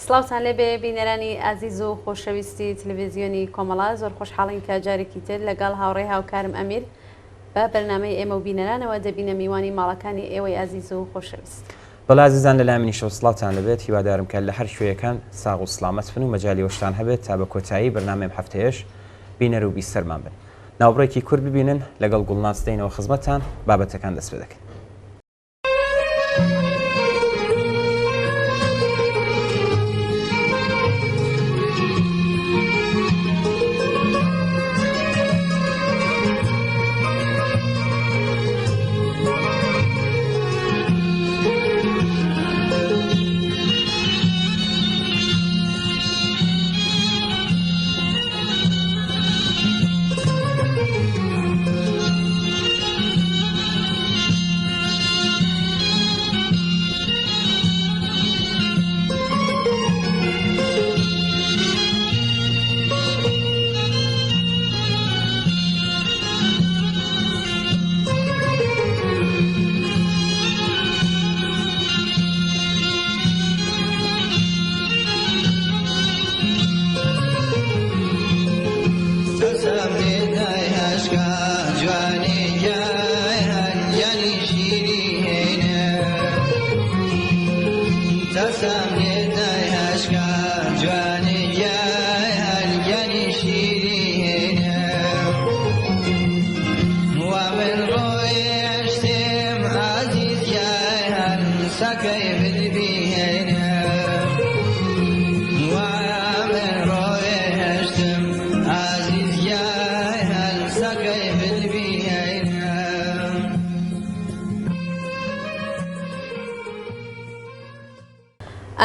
سڵاوتان لێبێ بینەرانی ئازیز و خۆشەویستی تلویزیۆنی کۆمەڵە زۆر خۆشحاڵین کە جارێکی تر لەگەڵ هاوڕێ هاوکارم ئەمیر بە بەرنامەی ئێمە و بینەرانەوە دەبینە میوانی ماڵەکانی ئێوەی ئازیز و خۆشەویست. بەڵێ ئازیزان لەلای منیشەوە سڵاوتان لێبێت هیوادارم کە لە هەر کوێیەکان ساغ و سڵامەت بن و مەجالی ئەوەشتان هەبێت تا بە کۆتایی بەرنامەی ئەم هەفتەیەش بینەر و بیسەرمان بن. ناوبڕێکی کورت ببینن لەگەڵ گوڵناز دێینەوە خزمەتتان بابەتەکان دەست پێ دەکەین.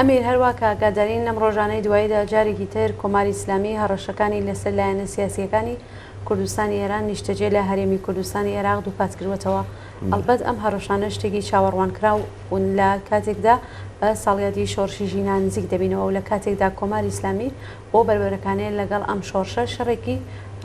ئەمیر هەروا کە ئاگادارین لەم ڕۆژانەی دواییدا جارێکی تر کۆماری ئیسلامی هەڕەشەکانی لەسەر لایەنە سیاسییەکانی کوردستانی ئێران نیشتەجێ لە هەرێمی کوردستانی ئێراق دووپات کردووەتەوە. ئەڵبەت ئەم هەڕەشانە شتێکی چاوەڕوانکراو بوون لە کاتێکدا بە ساڵیادی شۆڕشی ژینا نزیک دەبینەوە و لە کاتێکدا کۆماری ئیسلامی بۆ بەربەرەکانێ لەگەڵ ئەم شۆڕشە شەڕێکی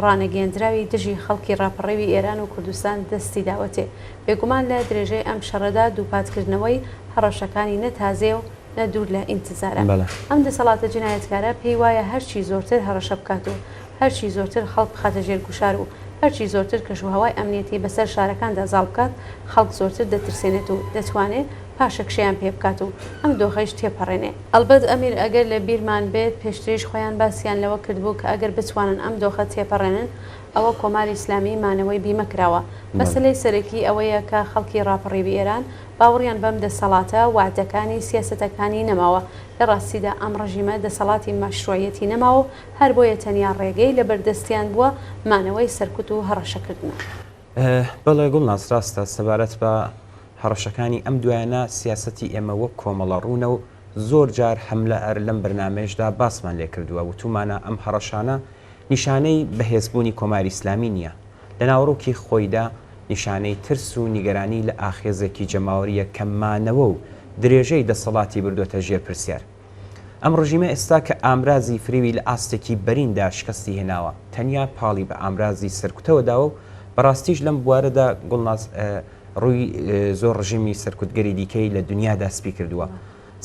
ڕانەگەیەندراوی دژی خەڵکی ڕاپەڕیوی ئێران و کوردستان دەستی داوەتێ. بێگومان لە درێژەی ئەم شەڕەدا دووپاتکردنەوەی هەڕەشەکانی نە تازەیە و نە دوور لە ئینتزارە. ئەم دەسەڵاتە جینایەتکارە پێی وایە هەرچی زۆرتر هەڕەشە بکات و هەرچی زۆرتر خەڵک بخاتە ژێر گوشار و هەرچی زۆرتر کەشوهەوای ئەمنیەتی بەسەر شارەکاندا زاڵ بکات، خەڵک زۆرتر دەترسێنێت و دەتوانێ پاشەکشەیان پێ بکات و ئەم دۆخەیش تێپەڕێنێ. ئەڵبەت ئەمیر ئەگەر لە بیرمان بێت پێشتریش خۆیان باسیان لەوە کردبوو کە ئەگەر بتوانن ئەم دۆخە تێپەڕێنن ئەوە کۆماری ئیسلامی مانەوەی بیمە کراوە. مەسەلەی سەرەکی ئەوەیە کە خەڵکی ڕاپەڕیوی ئێران باوەڕیان بەم دەسەڵاتە، وەعدەکانی، سیاسەتەکانی نەماوە. لە ڕاستیدا ئەم ڕژیمە دەسەڵاتی مەشروعیەتی نەماوە و هەر بۆیە تەنیا ڕێگەی لە بەردەستیان بووە مانەوەی سەرکوت و هەڕەشەکردنە. بەڵێ گوڵناز ڕاستە، سەبارەت بە هەڕەشەکانی ئەم دوایانە سیاسەتی ئێمە وەک کۆمەڵە ڕوونە و زۆر جار هەم لە ئەر لەم بەرنامەیەشدا باسمان لێ کردووە وتوومانە ئەم هەڕەشانە نیشانەی بەهێزبوونی کۆماری ئیسلامی نییە لە ناوەڕۆکی خۆیدا نیشانەی ترس و نیگەرانی لە ئاخێزێکی جەماوەرییە کە مانەوە و درێژەی دەسەڵاتی بردۆتە ژێر پرسیار. ئەم ڕژیمە ئێستا کە ئامرازی فریوی لە ئاستێکی بەریندا شکستی هێناوە، تەنیا پاڵی بە ئامرازی سەرکوتەوە داوە و بەڕاستیش لەم بوارەدا گوڵناز ڕووی زۆر ڕژیمی سەرکوتگەری دیکەی لە دنیادا سپی کردووە.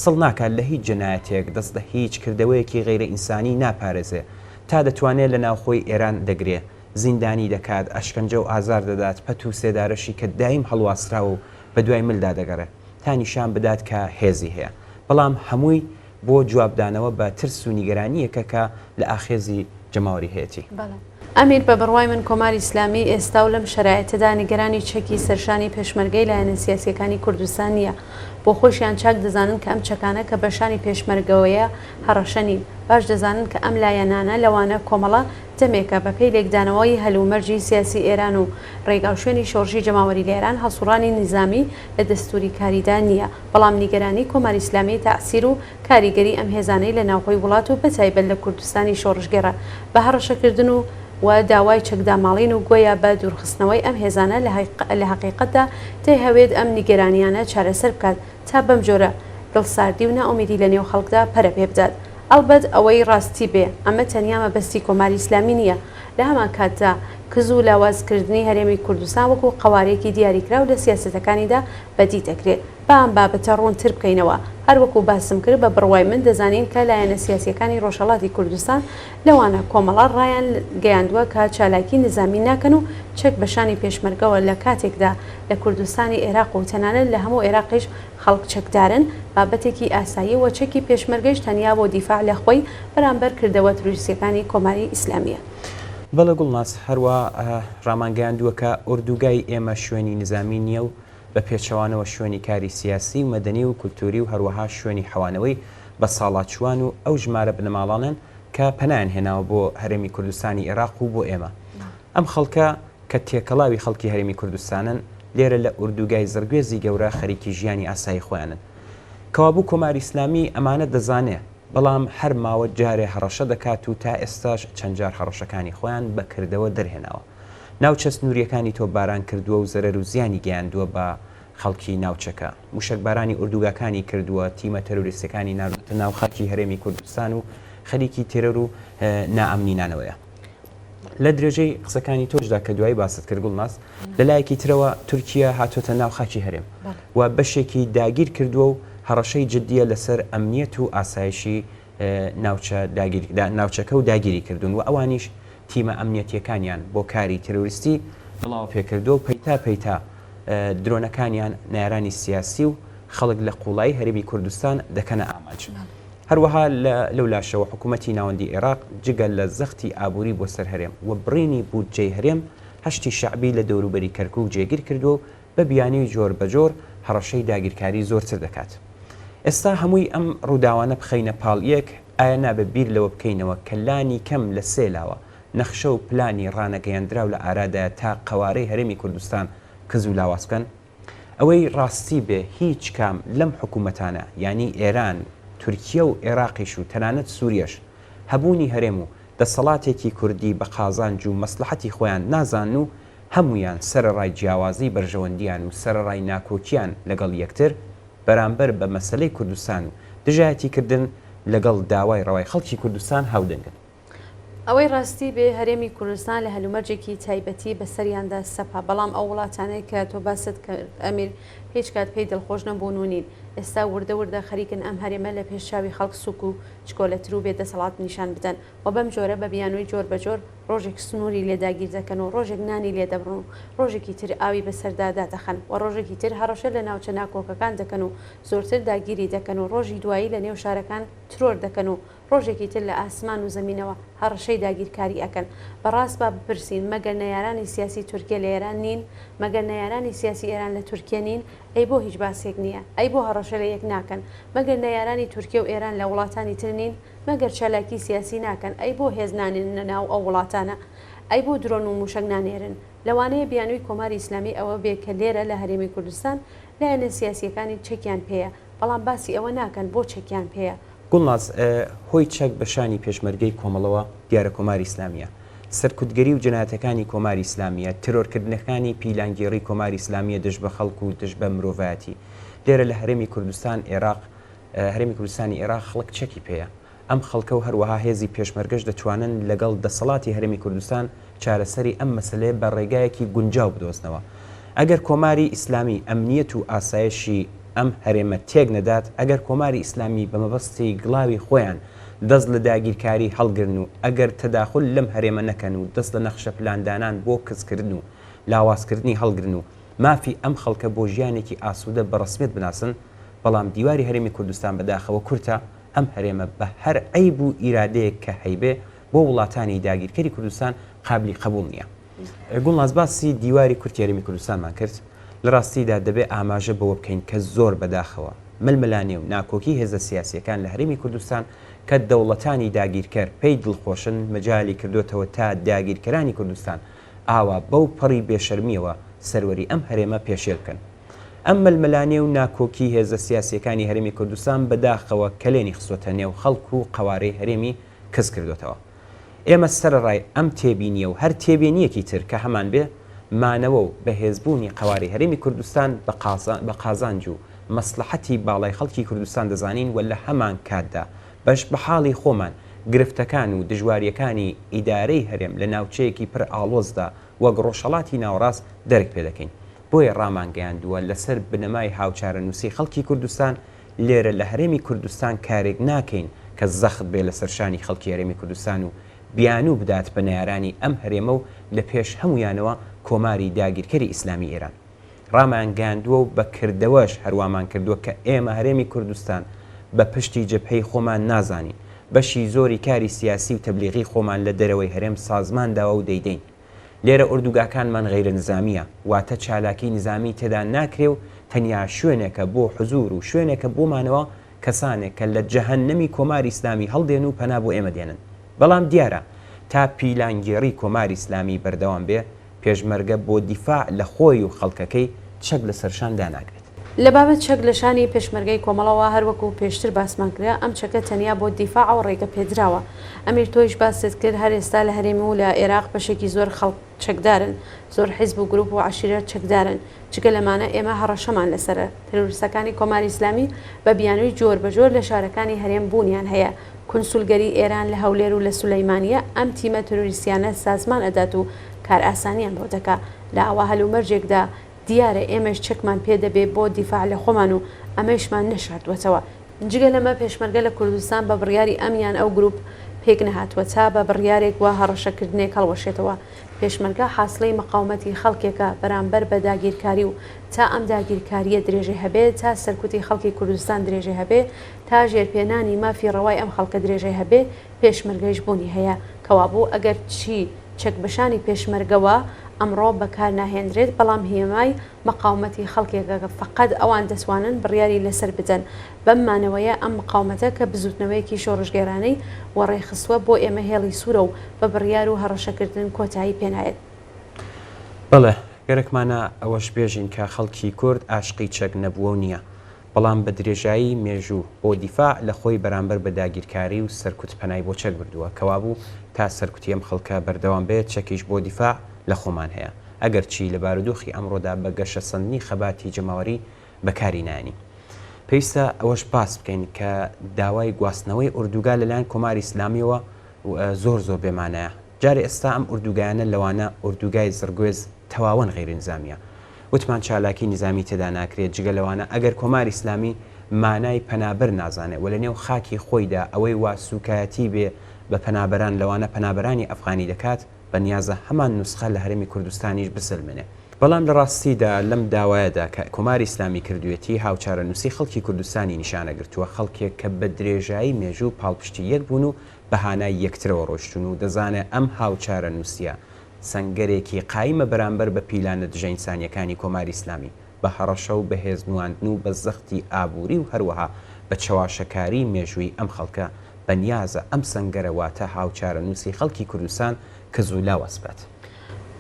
سڵ ناکات لە هیچ جەنایەتێک، دەست لە هیچ کردەوەیەکی غەیرە ئینسانی ناپارێزێ، تا دەتوانێ لە ناوخۆی ئێران دەگرێ، زیندانی دەکات، ئەشکەنجە و ئازار دەدات، پەت و سێدارەشی کە دایم هەڵواسراوە و بە دوای ملدا دەگەڕێ. تا نیشان بدات کە هێزی هەیە. بەڵام هەمووی بۆ جوابدانەوە بە ترس و نیگەرانییەکە کە لە ئاخێزی جەماوەری هەیەتی. بەڵێ ئەمیر بە بڕوای من کۆماری ئیسلامی ئێستا و لەم شەرایتەدا نیگەرانی چەکی سەرشانی پێشمەرگەی لایەنە سیاسیەکانی کوردستان نیە. بۆ خۆشیان چاک دەزانن کە ئەم چەکانە کە بە شانی پێشمەرگەوەیە هەڕەشە نین. باش دەزانن کە ئەم لایەنانە لەوانە کۆمەڵە دەمێکە بە پێی لێکدانەوەی هەلومەرجی سیاسی ئێران و ڕێگاوشوێنی شۆڕشی جەماوەری لە ئێران هەڵسوڕانی نیزامی لە دەستووری کاریدا نییە، بەڵام نیگەرانی کۆماری ئیسلامی تەعسیر و کاریگەری ئەم هێزانەی لە ناوخۆی وڵات و بەتایبەت لە کوردستانی شۆڕشگێڕە بە هەڕەشەکردن و و داوای چەکداماڵین و گۆیا بە دوورخستنەوەی ئەم هێزانە لە هەقیقەتدا دەیهەوێت ئەم نیگەرانیانە چارەسەر بکات تا بەم جۆرە دڵساردی و نائومیدی لە نێو خەڵکدا پەرە پێ بدات. ئەڵبەت ئەوەی ڕاستی بێ ئەمە تەنیا مەبەستی کۆماری ئیسلامی نییە، لە هەمانکاتدا کز و لاواز کردنی هەرێمی کوردستان وەکوو قەوارەیەکی دیاریکراو لە سیاسەتەکانیدا بەدی دەکرێ. با ئەم بابەتە ڕوونتر بکەینەوە. هەر وەکوو باسم کرد بە بڕوای من دەزانین کە لایەنە سیاسییەکانی ڕۆژهەڵاتی کوردستان لەوانە کۆمەڵە ڕایان گەیاندووە کە چالاکی نیزامی ناکەن و چەک بە شانی پێشمەرگەوە لە کاتێکدا لە کوردستانی ئێراق و تەنانەت لە هەموو ئێراقیش خەڵک چەکدارن بابەتێکی ئاساییە و چەکی پێشمەرگەیش تەنیا بۆ دیفاع لە خۆی بەرامبەر کردەوە ترۆریستییەکانی کۆماری ئیسلامییە. بەڵێ گوڵناز، هەروا ڕامانگەیاندووە کە ئۆردووگای ئێمە شوێنی نیزامی نییە و بە پێچەوانەوە شوێنی کاری سیاسی و مەدەنی و کولتووری و هەروەها شوێنی حەوانەوەی بەساڵاچووان و ئەو ژمارە بنەماڵانەن کە پەنایان هێناوە بۆ هەرێمی کوردستانی ئێراق و بۆ ئێمە. ئەم خەڵکە کە تێکەڵاوی خەڵکی هەرێمی کوردستانن، لێرە لە ئوردووگای زڕگوێزی گەورە خەریکی ژیانی ئاسایی خۆیانن. کەوابوو کۆماری ئیسلامی ئەمانە دەزانێ، بەڵام هەر ماوە جارێ هەڕەشە دەکات و تا ئێستاش چەند جار هەڕەشەکانی خۆیان بە کردەوە دەرهێناوە. ناوچە سنوورییەکانی تۆپباران کردووە و زەرەر و زیانی گەیاندووە بە خەڵکی ناوچەکە. مووشەکبارانی ئوردوگاکانی کردووە، تیمە تێرۆریستەکانی ناردووەتە ناو خاکی هەرێمی کوردستان و خەریکی تێرۆر و نائەمنی نانەوەیە. لە درێژەی قسەکانی تۆشدا کە دوایی باست کرد گوڵناز، لە لایەکی ترەوە تورکیە هاتۆتە ناو خاکی هەرێم و بەشێکی داگیر کردووە و هەڕەشەی جددیە لەسەر ئەمنیەت و ئاسایشی ناوچە داگیر ناوچەکە و داگیری کردوون و ئەوانیش تیمە ئەمنیەتیەکانیان بۆ کاری تێرۆریستی بڵاوە پێکردووە و پەیتا پەیتا درۆنەکانیان نەیارانی سیاسی و خەڵک لە قوڵایی هەرێمی کوردستان دەکەنە ئامانج. هەروەها لەولاشەوە حکوومەتی ناوەندی عێراق جگە لە زەختی ئابووری بۆ سەر هەرێم و بڕینی بودجەی هەرێم، حەشدی شەعبی لە دەوروبەری کەرکووک جێگیر کردووە و بە بیانووی جۆر بە جۆر هەڕەشەی داگیرکاری زۆرتر دەکات. ئێستا هەمووی ئەم ڕووداوانە بخەینە پاڵ یەک، ئایا نابێ بیر لەوە بکەینەوە کە لانی کەم لە سێ لاوە نەخشە و پلانی ڕانەگەیەندراو لە ئارادایە تا قەوارەی هەرێمی کوردستان کز و لاواز بکەن؟ ئەوەی ڕاستی بێ هیچ کام لەم حکوومەتانە یانی ئێران، تورکیە و ئێراقیش و تەنانەت سووریەش هەبوونی هەرێم و دەسەڵاتێکی کوردی بە قازانج و مەسڵەحەتی خۆیان نازانن و هەموویان سەرەڕای جیاوازی بەرژەوەندیان و سەرەڕای ناکۆکیان لەگەڵ یەکتر بەرامبەر بە مەسەلەی کوردستان و دژایەتی کردن لەگەڵ داوای ڕەوای خەڵکی کوردستان هاودەنگن. ئەوەی ڕاستی بێ هەرێمی کوردستان لە هەلومەرجێکی تایبەتی بەسەریاندا سەپا، بەڵام ئەو وڵاتانەی کە تۆ باست کرد ئەمیر هیچ کات پێی دڵخۆش نەبوون و نین، ئێستا وردە وردە خەریکن ئەم هەرێمە لە پێش چاوی خەڵک سوک و چکۆلەتر و بێ دەسەڵات نیشان بدەن و بەم جۆرە بە بیانووی جۆر بە جۆر ڕۆژێک سنووری لێ داگیر دەکەن و ڕۆژێک نانی لێ دەبڕن و ڕۆژێکی تر ئاوی بەسەردا دادەخەن و ڕۆژێکی تر هەڕەشە لە ناوچە ناکۆکەکان دەکەن و زۆرتر داگیری دەکەن و ڕۆژی دوایی لە نێو شارەکان ترۆر دەکەن و ڕۆژێکی تر لە ئاسمان و زەمینەوە هەڕەشەی داگیرکاری ئەکەن. بەڕاست با بپرسین مەگەر نەیارانی سیاسی تورکیە لە ئێران نین؟ مەگەر نەیارانی سیاسی ئێران لە تورکیە نین؟ ئەی بۆ هیچ باسێک نیە؟ ئەی بۆ هەڕەشە لە یەک ناکەن؟ مەگەر نەیارانی تورکیە و ئێران لە وڵاتانی تر نین؟ مەگەر چالاکی سیاسی ناکەن؟ ئەی بۆ هێز نانێننە ناو ئەو وڵاتانە؟ ئەی بۆ درۆن و موشەک نانێرن؟ لەوانەیە بیانووی کۆماری ئیسلامی ئەوە بێ کە لێرە لە هەرێمی کوردستان لایەنە سیاسییەکانی چەکیان پێیە، بەڵام باسی ئەوە ناکەن بۆ چەکیان پێیە. گوڵناز، هۆی چەک بە شانی پێشمەرگەی کۆمەڵەوە دیارە کۆماری ئیسلامییە. سەرکوتگەری و جەنایەتەکانی کۆماری ئیسلامییە، تێرۆرکردنەکانی پیلانگێڕی کۆماری ئیسلامییە دژ بە خەڵک و دژ بە مرۆڤایەتی. لێرە لە هەرێمی کوردستان ئێراق هەرێمی کوردستانی ئێراق خەڵک چەکی پێیە. ئەم خەڵکە و هەروەها هێزی پێشمەرگەش دەتوانن لەگەڵ دەسەڵاتی هەرێمی کوردستان چارەسەری ئەم مەسەلەیە بە ڕێگایەکی گونجاو بدۆزنەوە. ئەگەر کۆماری ئیسلامی ئەمنیەت و ئاسایشی ئەم هەرێمە تێک نەدات، ئەگەر کۆماری ئیسلامی بە مەبەستی گڵاوی خۆیان دەست لە داگیرکاری هەڵگرن و ئەگەر تەداخول لەم هەرێمە نەکەن و دەست لە نەخشە پلاندانان بۆ کزکردن و لاوازکردنی هەڵگرن و مافی ئەم خەڵکە بۆ ژیانێکی ئاسوودە بە ڕەسمیەت بناسن، بەڵام دیواری هەرێمی کوردستان بەداخەوە کورتە، ئەم هەرێمە بە هەر عەیب و ئیرادەیەک کە هەیبێ بۆ وڵاتانی داگیرکەری کوردستان قابلی قەبووڵ نییە. گوڵناز باسی دیواری کورتی هەرێمی کوردستانمان کرد، لە ڕاستیدا دەبێ ئاماژە بەوە بکەین کە زۆر بەداخەوە ململانێ و ناکۆکی هێزە سیاسییەکان لە هەرێمی کوردستان کە دەوڵەتانی داگیرکەر پێی دڵخۆشن مەجالی کردۆتەوە تا داگیرکەرانی کوردستان ئاوا بەو پەڕی بێشەرمییەوە سەروەری ئەم هەرێمە پێشێل بکەن. ئەم ململانێ و ناکۆکی هێزە سیاسییەکانی هەرێمی کوردستان بەداخەوە کەلێنی خستۆتە نێو خەڵک و قەوارەی هەرێمی کز کردۆتەوە. ئێمە سەرەڕای ئەم تێبینییە و هەر تێبێنییەکی تر کە هەمانبێ، مانەوە و بەهێزبوونی قەوارەی هەرێمی کوردستان بە قازانج و مەسڵەحەتی باڵای خەڵکی کوردستان دەزانین و لە هەمانکاتدا بەش بە حاڵی خۆمان گرفتەکان و دژوارییەکانی ئیدارەی هەرێم لە ناوچەیەکی پر ئاڵۆزدا وەک ڕۆژهەڵاتی ناوەڕاست دەرک پێدەکەین. بۆیە ڕامانگەیاندووە لەسەر بنەمای هاوچارەنووسی خەڵکی کوردستان لێرە لە هەرێمی کوردستان کارێک ناکەین کە زەخت بێ لەسەر شانی خەڵکی هەرێمی کوردستان و بیانوو بدات بە نەیارانی ئەم هەرێمە و لە پێش هەموویانەوە کۆماری داگیرکەری ئیسلامی ئێران. ڕامان گەیاندووە و بە کردەوەش هەروامان کردووە کە ئێمە هەرێمی کوردستان بە پشتی جەبهەی خۆمان نازانین، بەشی زۆری کاری سیاسی و تەبلیغی خۆمان لە دەرەوەی هەرێم سازمان داوە و دەیدەین. لێرە ئۆردوگاکانمان غەیرە نزامییە، واتە چالاکی نزامی تێدا ناکرێ و تەنیا شوێنێکە بۆ حزوور و شوێنێکە بۆ مانەوە کەسانێک کە لە جەهەنەمی کۆماری ئیسلامی هەڵدێن و پەنا بۆ ئێمە دێنن. بەڵام دیارە تا پیلانگێڕی کۆماری ئیسلامی بەردەوام بێ، پێشمەرگە بۆ دیفاع لە خۆی و خەڵکەکەی چەک لە سەرشان داناگرێت. لە بابەت چەک لە شانی پێشمەرگەی کۆمەڵەوە هەر وەکوو پێشتر باسمان کرا ئەم چەکە تەنیا بۆ دیفاعە و ڕێگە پێدراوە. ئەمیر تۆیش باست کرد هەر ئێستا لە هەرێم و لە ئێراق بەشێکی زۆر خەڵک چەکدارن، زۆر حیزب و گروپ و عەشیرەت چەکدارن. جگە لەمانە ئێمە هەڕەشەمان لەسەرە. ترۆریستەکانی کۆماری ئیسلامی بە بیانووی جۆر بە جۆر لە شارەکانی هەرێم بوونیان هەیە. کونسولگەری ئێران لە هەولێر و لە سولەیمانیە ئەم تیمە ترۆریستیانە سازمان ئەدات و کارئاسانیان بۆ دەکا. لە ئاوا هەلومەرجێکدا دیارە ئێمەش چەکمان پێ دەبێ بۆ دیفاع لە خۆمان و ئەمەیشمان نەشاردووەتەوە. جگە لەمە پێشمەرگە لە کوردستان بە بڕیاری ئەم یان ئەو گروپ پێک نەهاتووە تا بە بڕیارێک و هەڕەشەکردنێک هەڵوەشێتەوە. پێشمەرگە حاسڵی مقاومەتی خەڵکێکە بەرامبەر بە داگیرکاری و تا ئەم داگیرکارییە درێژەی هەبێ، تا سەرکوتی خەڵکی کوردستان درێژەی هەبێ، تا ژێرپێنانی مافی ڕەوای ئەم خەڵکە درێژەی هەبێ، پێشمەرگەیش بوونی هەیە. کەوابوو ئەگەر چی چەک بەشانی پێشمەرگەوە ئەمڕۆ بەکار ناهێندرێت، بەڵام هێمای مقاومەتی خەڵکێکە کە فەقەت ئەوان دەتوانن بڕیاری لەسەر بدەن. بەم مانەوەیە ئەم مقاومەتە کە بزووتنەوەیەکی شۆڕشگێرانەی وەڕێخستووە بۆ ئێمە هێڵی سوورە و بە بڕیار و هەڕەشەکردن کۆتایی پێنایەت. بەڵێ، گەرەکمانە ئەوەش بێژین کە خەڵکی کورد ئاشقی چەک نەبووە و نییە، بەڵام بە درێژایی مێژوو بۆ دیفاع لە خۆی بەرامبەر بە داگیرکاری و سەرکوت پەنای بۆ چەک بردووە، کەوابوو تا سەرکوتی ئەم خەڵکە بەردەوام بێت چەکیش بۆ دیفاع لە خۆمان هەیە، ئەگەرچی لە بارودۆخی ئەمڕۆدا بە گەشەسەندنی خەباتی جەماوەری بەکاری نایەنین. پێویستە ئەوەش باس بکەین کە داوای گواستنەوەی ئوردوگا لەلایەن کۆماری ئیسلامیەوە زۆر زۆر بێ مانایە. جارێ ئێستا ئەم ئوردوگایانە لەوانە ئوردوگای زڕگوێز تەواوەن غەیری نزامیە. وتمان چالاکی نیزامی تێدا ناکرێت جگە لەوانە ئەگەر کۆماری ئیسلامی مانای پەنابەر نازانێ و لەنێو خاکی خۆیدا ئەوەی وا سوکایەتی بێ بە پەنابەران لەوانە پەنابەرانی ئەفغانی دەکات بە نیازە هەمان نوسخە لە هەرێمی کوردستانیش بسەلمێنێ. بەڵام لە ڕاستیدا لەم داوایەدا کە کۆماری ئیسلامی کردوویەتی هاوچارەنووسی خەڵکی کوردستانی نیشانە گرتووە، خەڵکێک کە بە درێژایی مێژوو پاڵپشتی یەک بوون و بە هانای یەکترەوە ڕۆیشتوون و دەزانێ ئەم هاوچارەنووسییە سەنگەرێکی قایمە بەرامبەر بە پیلانە دژەئینسانییەکانی کۆماری ئیسلامی بە هەڕەشە و بە هێزنواندن و بە زەختی ئابووری و هەروەها بە چەواشەکاریی مێژوویی ئەم خەڵکە بە نیازە ئەم سەنگەرە واتە هاوچارەنووسی خەڵکی کوردستان کز و لاواز بکات.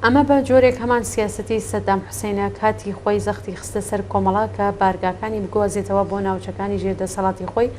ئەمە بە جۆرێک هەمان سیاسەتی سەدام حوسەینە کاتی خۆی زەختی خستە سەر کۆمەڵە کە بارگاکانی بگوازێتەوە بۆ ناوچەکانی ژێر دەسەڵاتی خۆی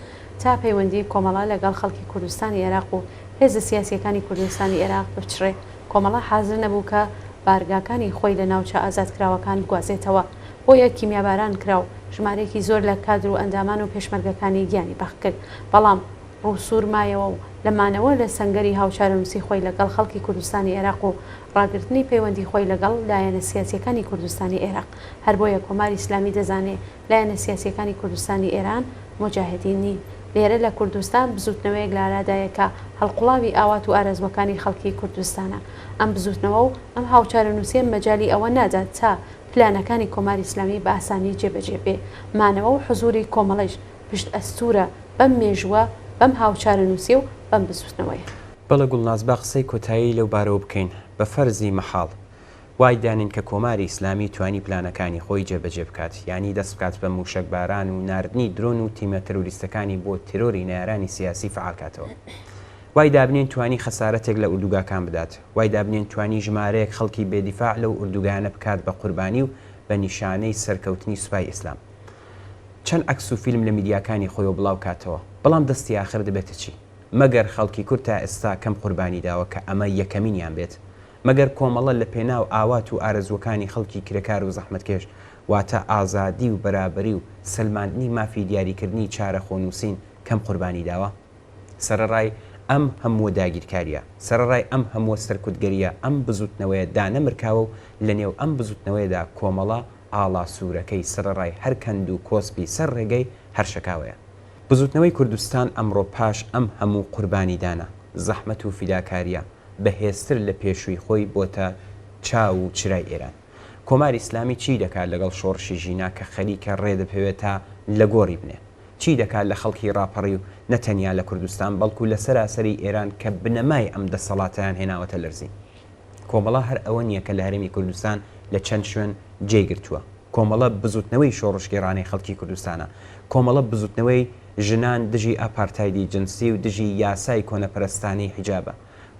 تا پەیوەندی کۆمەڵە لەگەڵ خەڵکی کوردستانی ئێراق و هێزە سیاسیەکانی کوردستانی ئێراق بپچڕێ کۆمەڵە حازر نەبوو کە بارگاکانی خۆی لە ناوچە ئازادکراوەکان بگوازێتەوە بۆیە کیمیاباران کرا و ژمارەیەکی زۆر لە کادر و ئەندامان و پێشمەرگەکانی گیانی بەخت کرد بەڵام ڕووسوور مایەوە و لە مانەوە لە سەنگەری هاوچارەنووسی خۆی لەگەڵ خەڵکی کوردستانی ئێراق و ڕاگرتنی پەیوەندی خۆی لەگەڵ لایەنە سیاسیەکانی کوردستانی ئێراق. هەر بۆیە کۆماری ئیسلامی دەزانێ لایەنە سیاسیەکانی کوردستانی ئێران موجاهدین نین. لێرە لە کوردستان بزووتنەوەیەک لە ئارادایە کە هەڵقوڵاوی ئاوات و ئارەزووەکانی خەڵکی کوردستانە. ئەم بزووتنەوە و ئەم هاوچارەنووسیە مەجالی ئەوە نادات تا پلانەکانی کۆماری ئیسلامی بە ئاسانی جێبەجێ بێ. مانەوە و حزووری کۆمەڵەیش پشت ئەستوورە بەم مێژووە، بەم هاوچارەنووسیە و بەم بزووتنەوەیە. بەڵێ گوڵناز با قسەی کۆتایی لەو بارەوە بکەین، بە فەرزی مەحاڵ وای دانێین کە کۆماری ئیسلامی توانی پلانەکانی خۆی جێبەجێ بکات، یانی دەست بکات بە مووشەکباران و ناردنی درۆن و تیمە ترۆریستەکانی بۆ تێرۆری نەیارانی سیاسی فەعال کاتەوە. وای دابنێین توانی خەسارەتێک لە ئوردوگاکان بدات. وای دابنێین توانی ژمارەیەک خەڵکی بێ دیفاع لەو ئوردوگایانە بکات بە قوربانی و بە نیشانەی سەرکەوتنی سوپای ئیسلام. چەند عەکس و فیلم لە میدیاکانی خۆیەوە بڵاو کاتەوە. بەڵام دەستی ئاخر دەبێتە چی؟ مەگەر خەڵکی کورد تا ئێستا کەم قوربانی داوە کە ئەمە یەکەمینیان بێت؟ مەگەر کۆمەڵە لە پێناو ئاوات و ئارەزووەکانی خەڵکی کرێکار و زەحمەتکێش واتە ئازادی و بەرابەری و سەلماندنی مافی دیاریکردنی چارە خۆنووسین کەم قوربانی داوە؟ سەرەڕای ئەم هەمووە داگیرکارییە، سەرەڕای ئەم هەمووە سەرکوتگەرییە ئەم بزووتنەوەیە دانەمرکاوە و لە نێو ئەم بزووتنەوەیەدا کۆمەڵە ئاڵا سوورەکەی سەرەڕای هەر کەند و کۆسپی سەر ڕێگەی هەر شەکاوەیە. بزووتنەوەی کوردستان ئەمڕۆ پاش ئەم هەموو قوربانیدانە، زەحمەت و فیداکارییە، بەهێزتر لە پێشووی خۆی بۆتە چاو و چرای ئێران. کۆماری ئیسلامی چی دەکات لەگەڵ شۆڕشی ژینا کە خەریکە ڕێ دەپێوێ تا لە گۆڕی بنێ؟ چی دەکات لە خەڵکی ڕاپەڕیو نە تەنیا لە کوردستان بەڵکوو لە سەراسەری ئێران کە بنەمای ئەم دەسەڵاتەیان هێناوەتە لەرزین؟ کۆمەڵە هەر ئەوە نییە کە لە هەرێمی کوردستان لە چەند شوێن جێی گرتووە. کۆمەڵە بزووتنەوەی شۆڕشگێڕانەی خەڵکی کوردستانە. کۆمەڵە بزووتنەوەی ژنان دژی ئاپارتایدی جنسی و دژی یاسای کۆنەپەرستانەی حیجابە.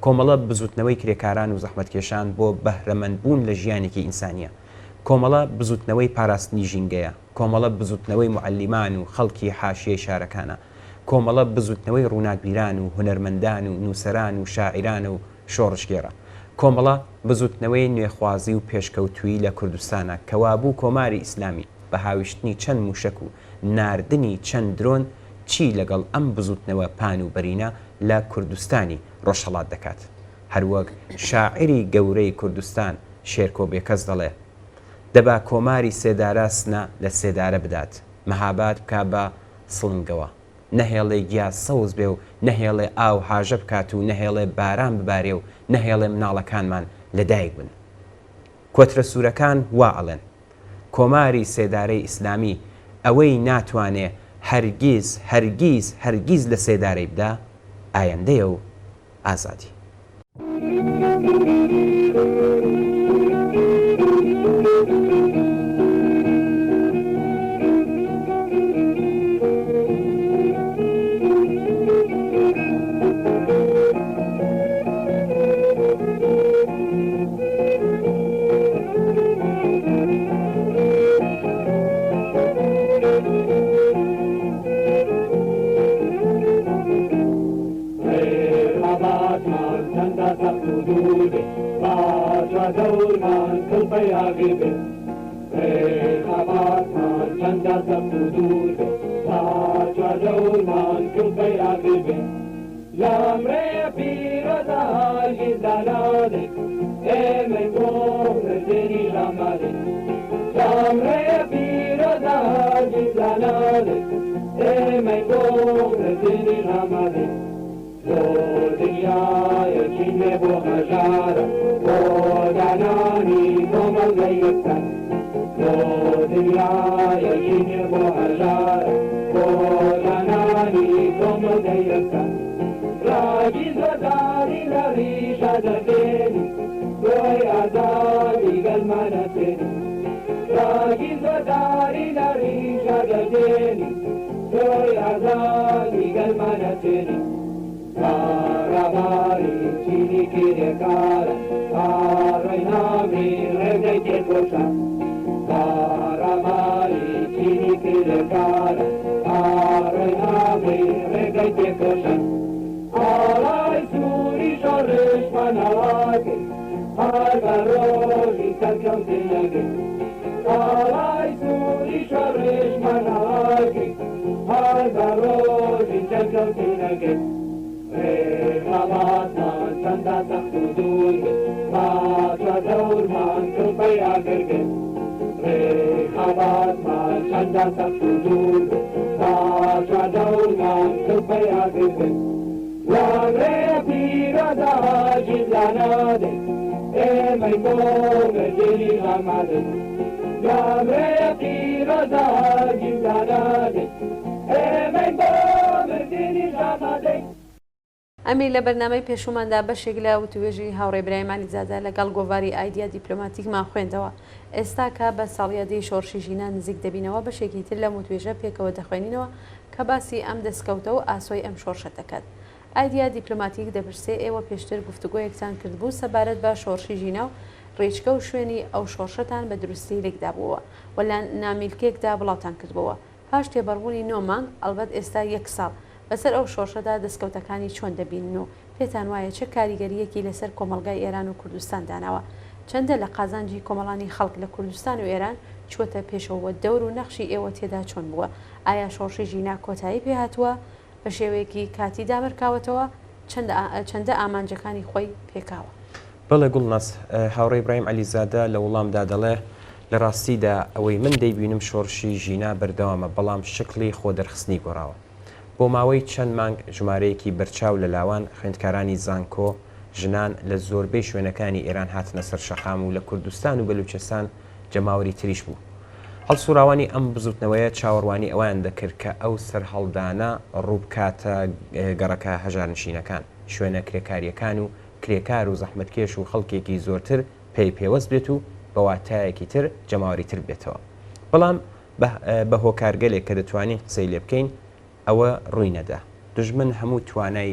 کۆمەڵە بزووتنەوەی کرێکاران و زەحمەتکێشان بۆ بەهرەمەند بوون لە ژیانێکی ئینسانییە. کۆمەڵە بزووتنەوەی پاراستنی ژینگەیە. کۆمەڵە بزووتنەوەی موعەلیمان و خەڵکی حاشیەی شارەکانە. کۆمەڵە بزووتنەوەی ڕووناکبیران و هونەرمەندان و نووسەران و شاعیرانە و شۆڕشگێڕە. کۆمەڵە، بزووتنەوەی نوێخوازی و پێشکەوتوویی لە کوردستانە، کە وابوو کۆماری ئیسلامی بە هاویشتنی چەند مووشەک و ناردنی چەند درۆن چی لەگەڵ ئەم بزووتنەوە پان و بەرینە لە کوردستانی ڕۆژهەڵات دەکات؟ هەروەک شاعیری گەورەی کوردستان شێرکۆ بێکەس دەڵێ، دەبا کۆماری سێدارە سنە لە سێدارە بدات، مەهاباد بکا بە سڵنگەوە. نەهێڵێ گیا سەوز بێ و نەهێڵێ ئاو هاژە بکات و نەهێڵێ باران ببارێ و نەهێڵێ مناڵەکانمان لە دایک بن. کۆترە سوورەکان وا ئەڵێن. کۆماری سێدارەی ئیسلامی ئەوەی ناتوانێ هەرگیز هەرگیز هەرگیز لە سێدارەی بدا، ئایەندەیە و ئازادی. ئەمیر لە بەرنامەی پێشووماندا بەشێک لە وتووێژی هاوڕێ برایم عەلیزادە لەگەڵ گۆڤاری ئایدیا دیپلۆماتیکمان خوێندەوە. ئێستا کە بە ساڵیادی شۆڕشی ژینا نزیک دەبینەوە بەشێکی تر لەم وتوێژە پێکەوە دەخوێنینەوە کە باسی ئەم دەسکەوتە و ئاسۆی ئەم شۆڕشە دەکات. ئایدیا دیپلۆماتیک دەپرسێ ئێوە پێشتر گفتوگۆیەکتان کردبوو سەبارەت بە شۆڕشی ژینا و ڕیچکە و شوێنی ئەو شۆڕشەتان بە دروستی لێکدابووەوە و لە نامیلکێکدا بڵاوتان کردبۆوە. پاش تێپەڕبوونی نۆ مانگ، ئەڵبەت ئێستا یەک ساڵ، بەسەر ئەو شۆڕشەدا دەسکەوتەکانی چۆن دەبینن و پێتان وایە چ کاریگەرییەکی لەسەر کۆمەڵگای ئێران و کوردستان داناوە؟ چەندە لە قازانجی کۆمەڵانی خەڵک لە کوردستان و ئێران چووەتە پێشەوە و دەور و نەخشی ئێوە تێدا چۆن بووە؟ ئایا شۆڕشی ژینا کۆتایی پێ هاتووە؟ بە شێوەیەکی کاتی دامرکاوەتەوە؟ چەندە ئامانجەکانی خۆی پێکاوە؟ بەڵێ گوڵناز، هاوڕێ ئیبراهیم عەلیزادە لە وڵامدا دەڵێ، لە ڕاستیدا ئەوەی من دەیبینم شۆڕشی ژینا بەردەوامە بەڵام شکڵی خۆدەرخستنی گۆڕاوە. بۆ ماوەی چەند مانگ ژمارەیەکی بەرچاو لە لاوان، خوێندکارانی زانکۆ، ژنان لە زۆربەی شوێنەکانی ئێران هاتنە سەر شەقام و لە کوردستان و بەلوچستان جەماوەری تریش بوو. هەڵسوڕاوانی ئەم بزوتنەوەیە چاوەڕوانی ئەوەیان دەکرد کە ئەو سەرهەڵدانە ڕووبکاتە گەڕەکە هەژارنشینەکان، شوێنە کرێکارییەکان و کرێکار و زەحمەتکێش و خەڵکێکی زۆرتر پێی پێوەست بێت و بە واتایەکی تر جەماوەری تر ببێتەوە. بەڵام بە هۆکارگەلێک کە دەتوانین قسەی لێ بکەین ئەوە ڕووی نەدا. دوژمن هەموو توانای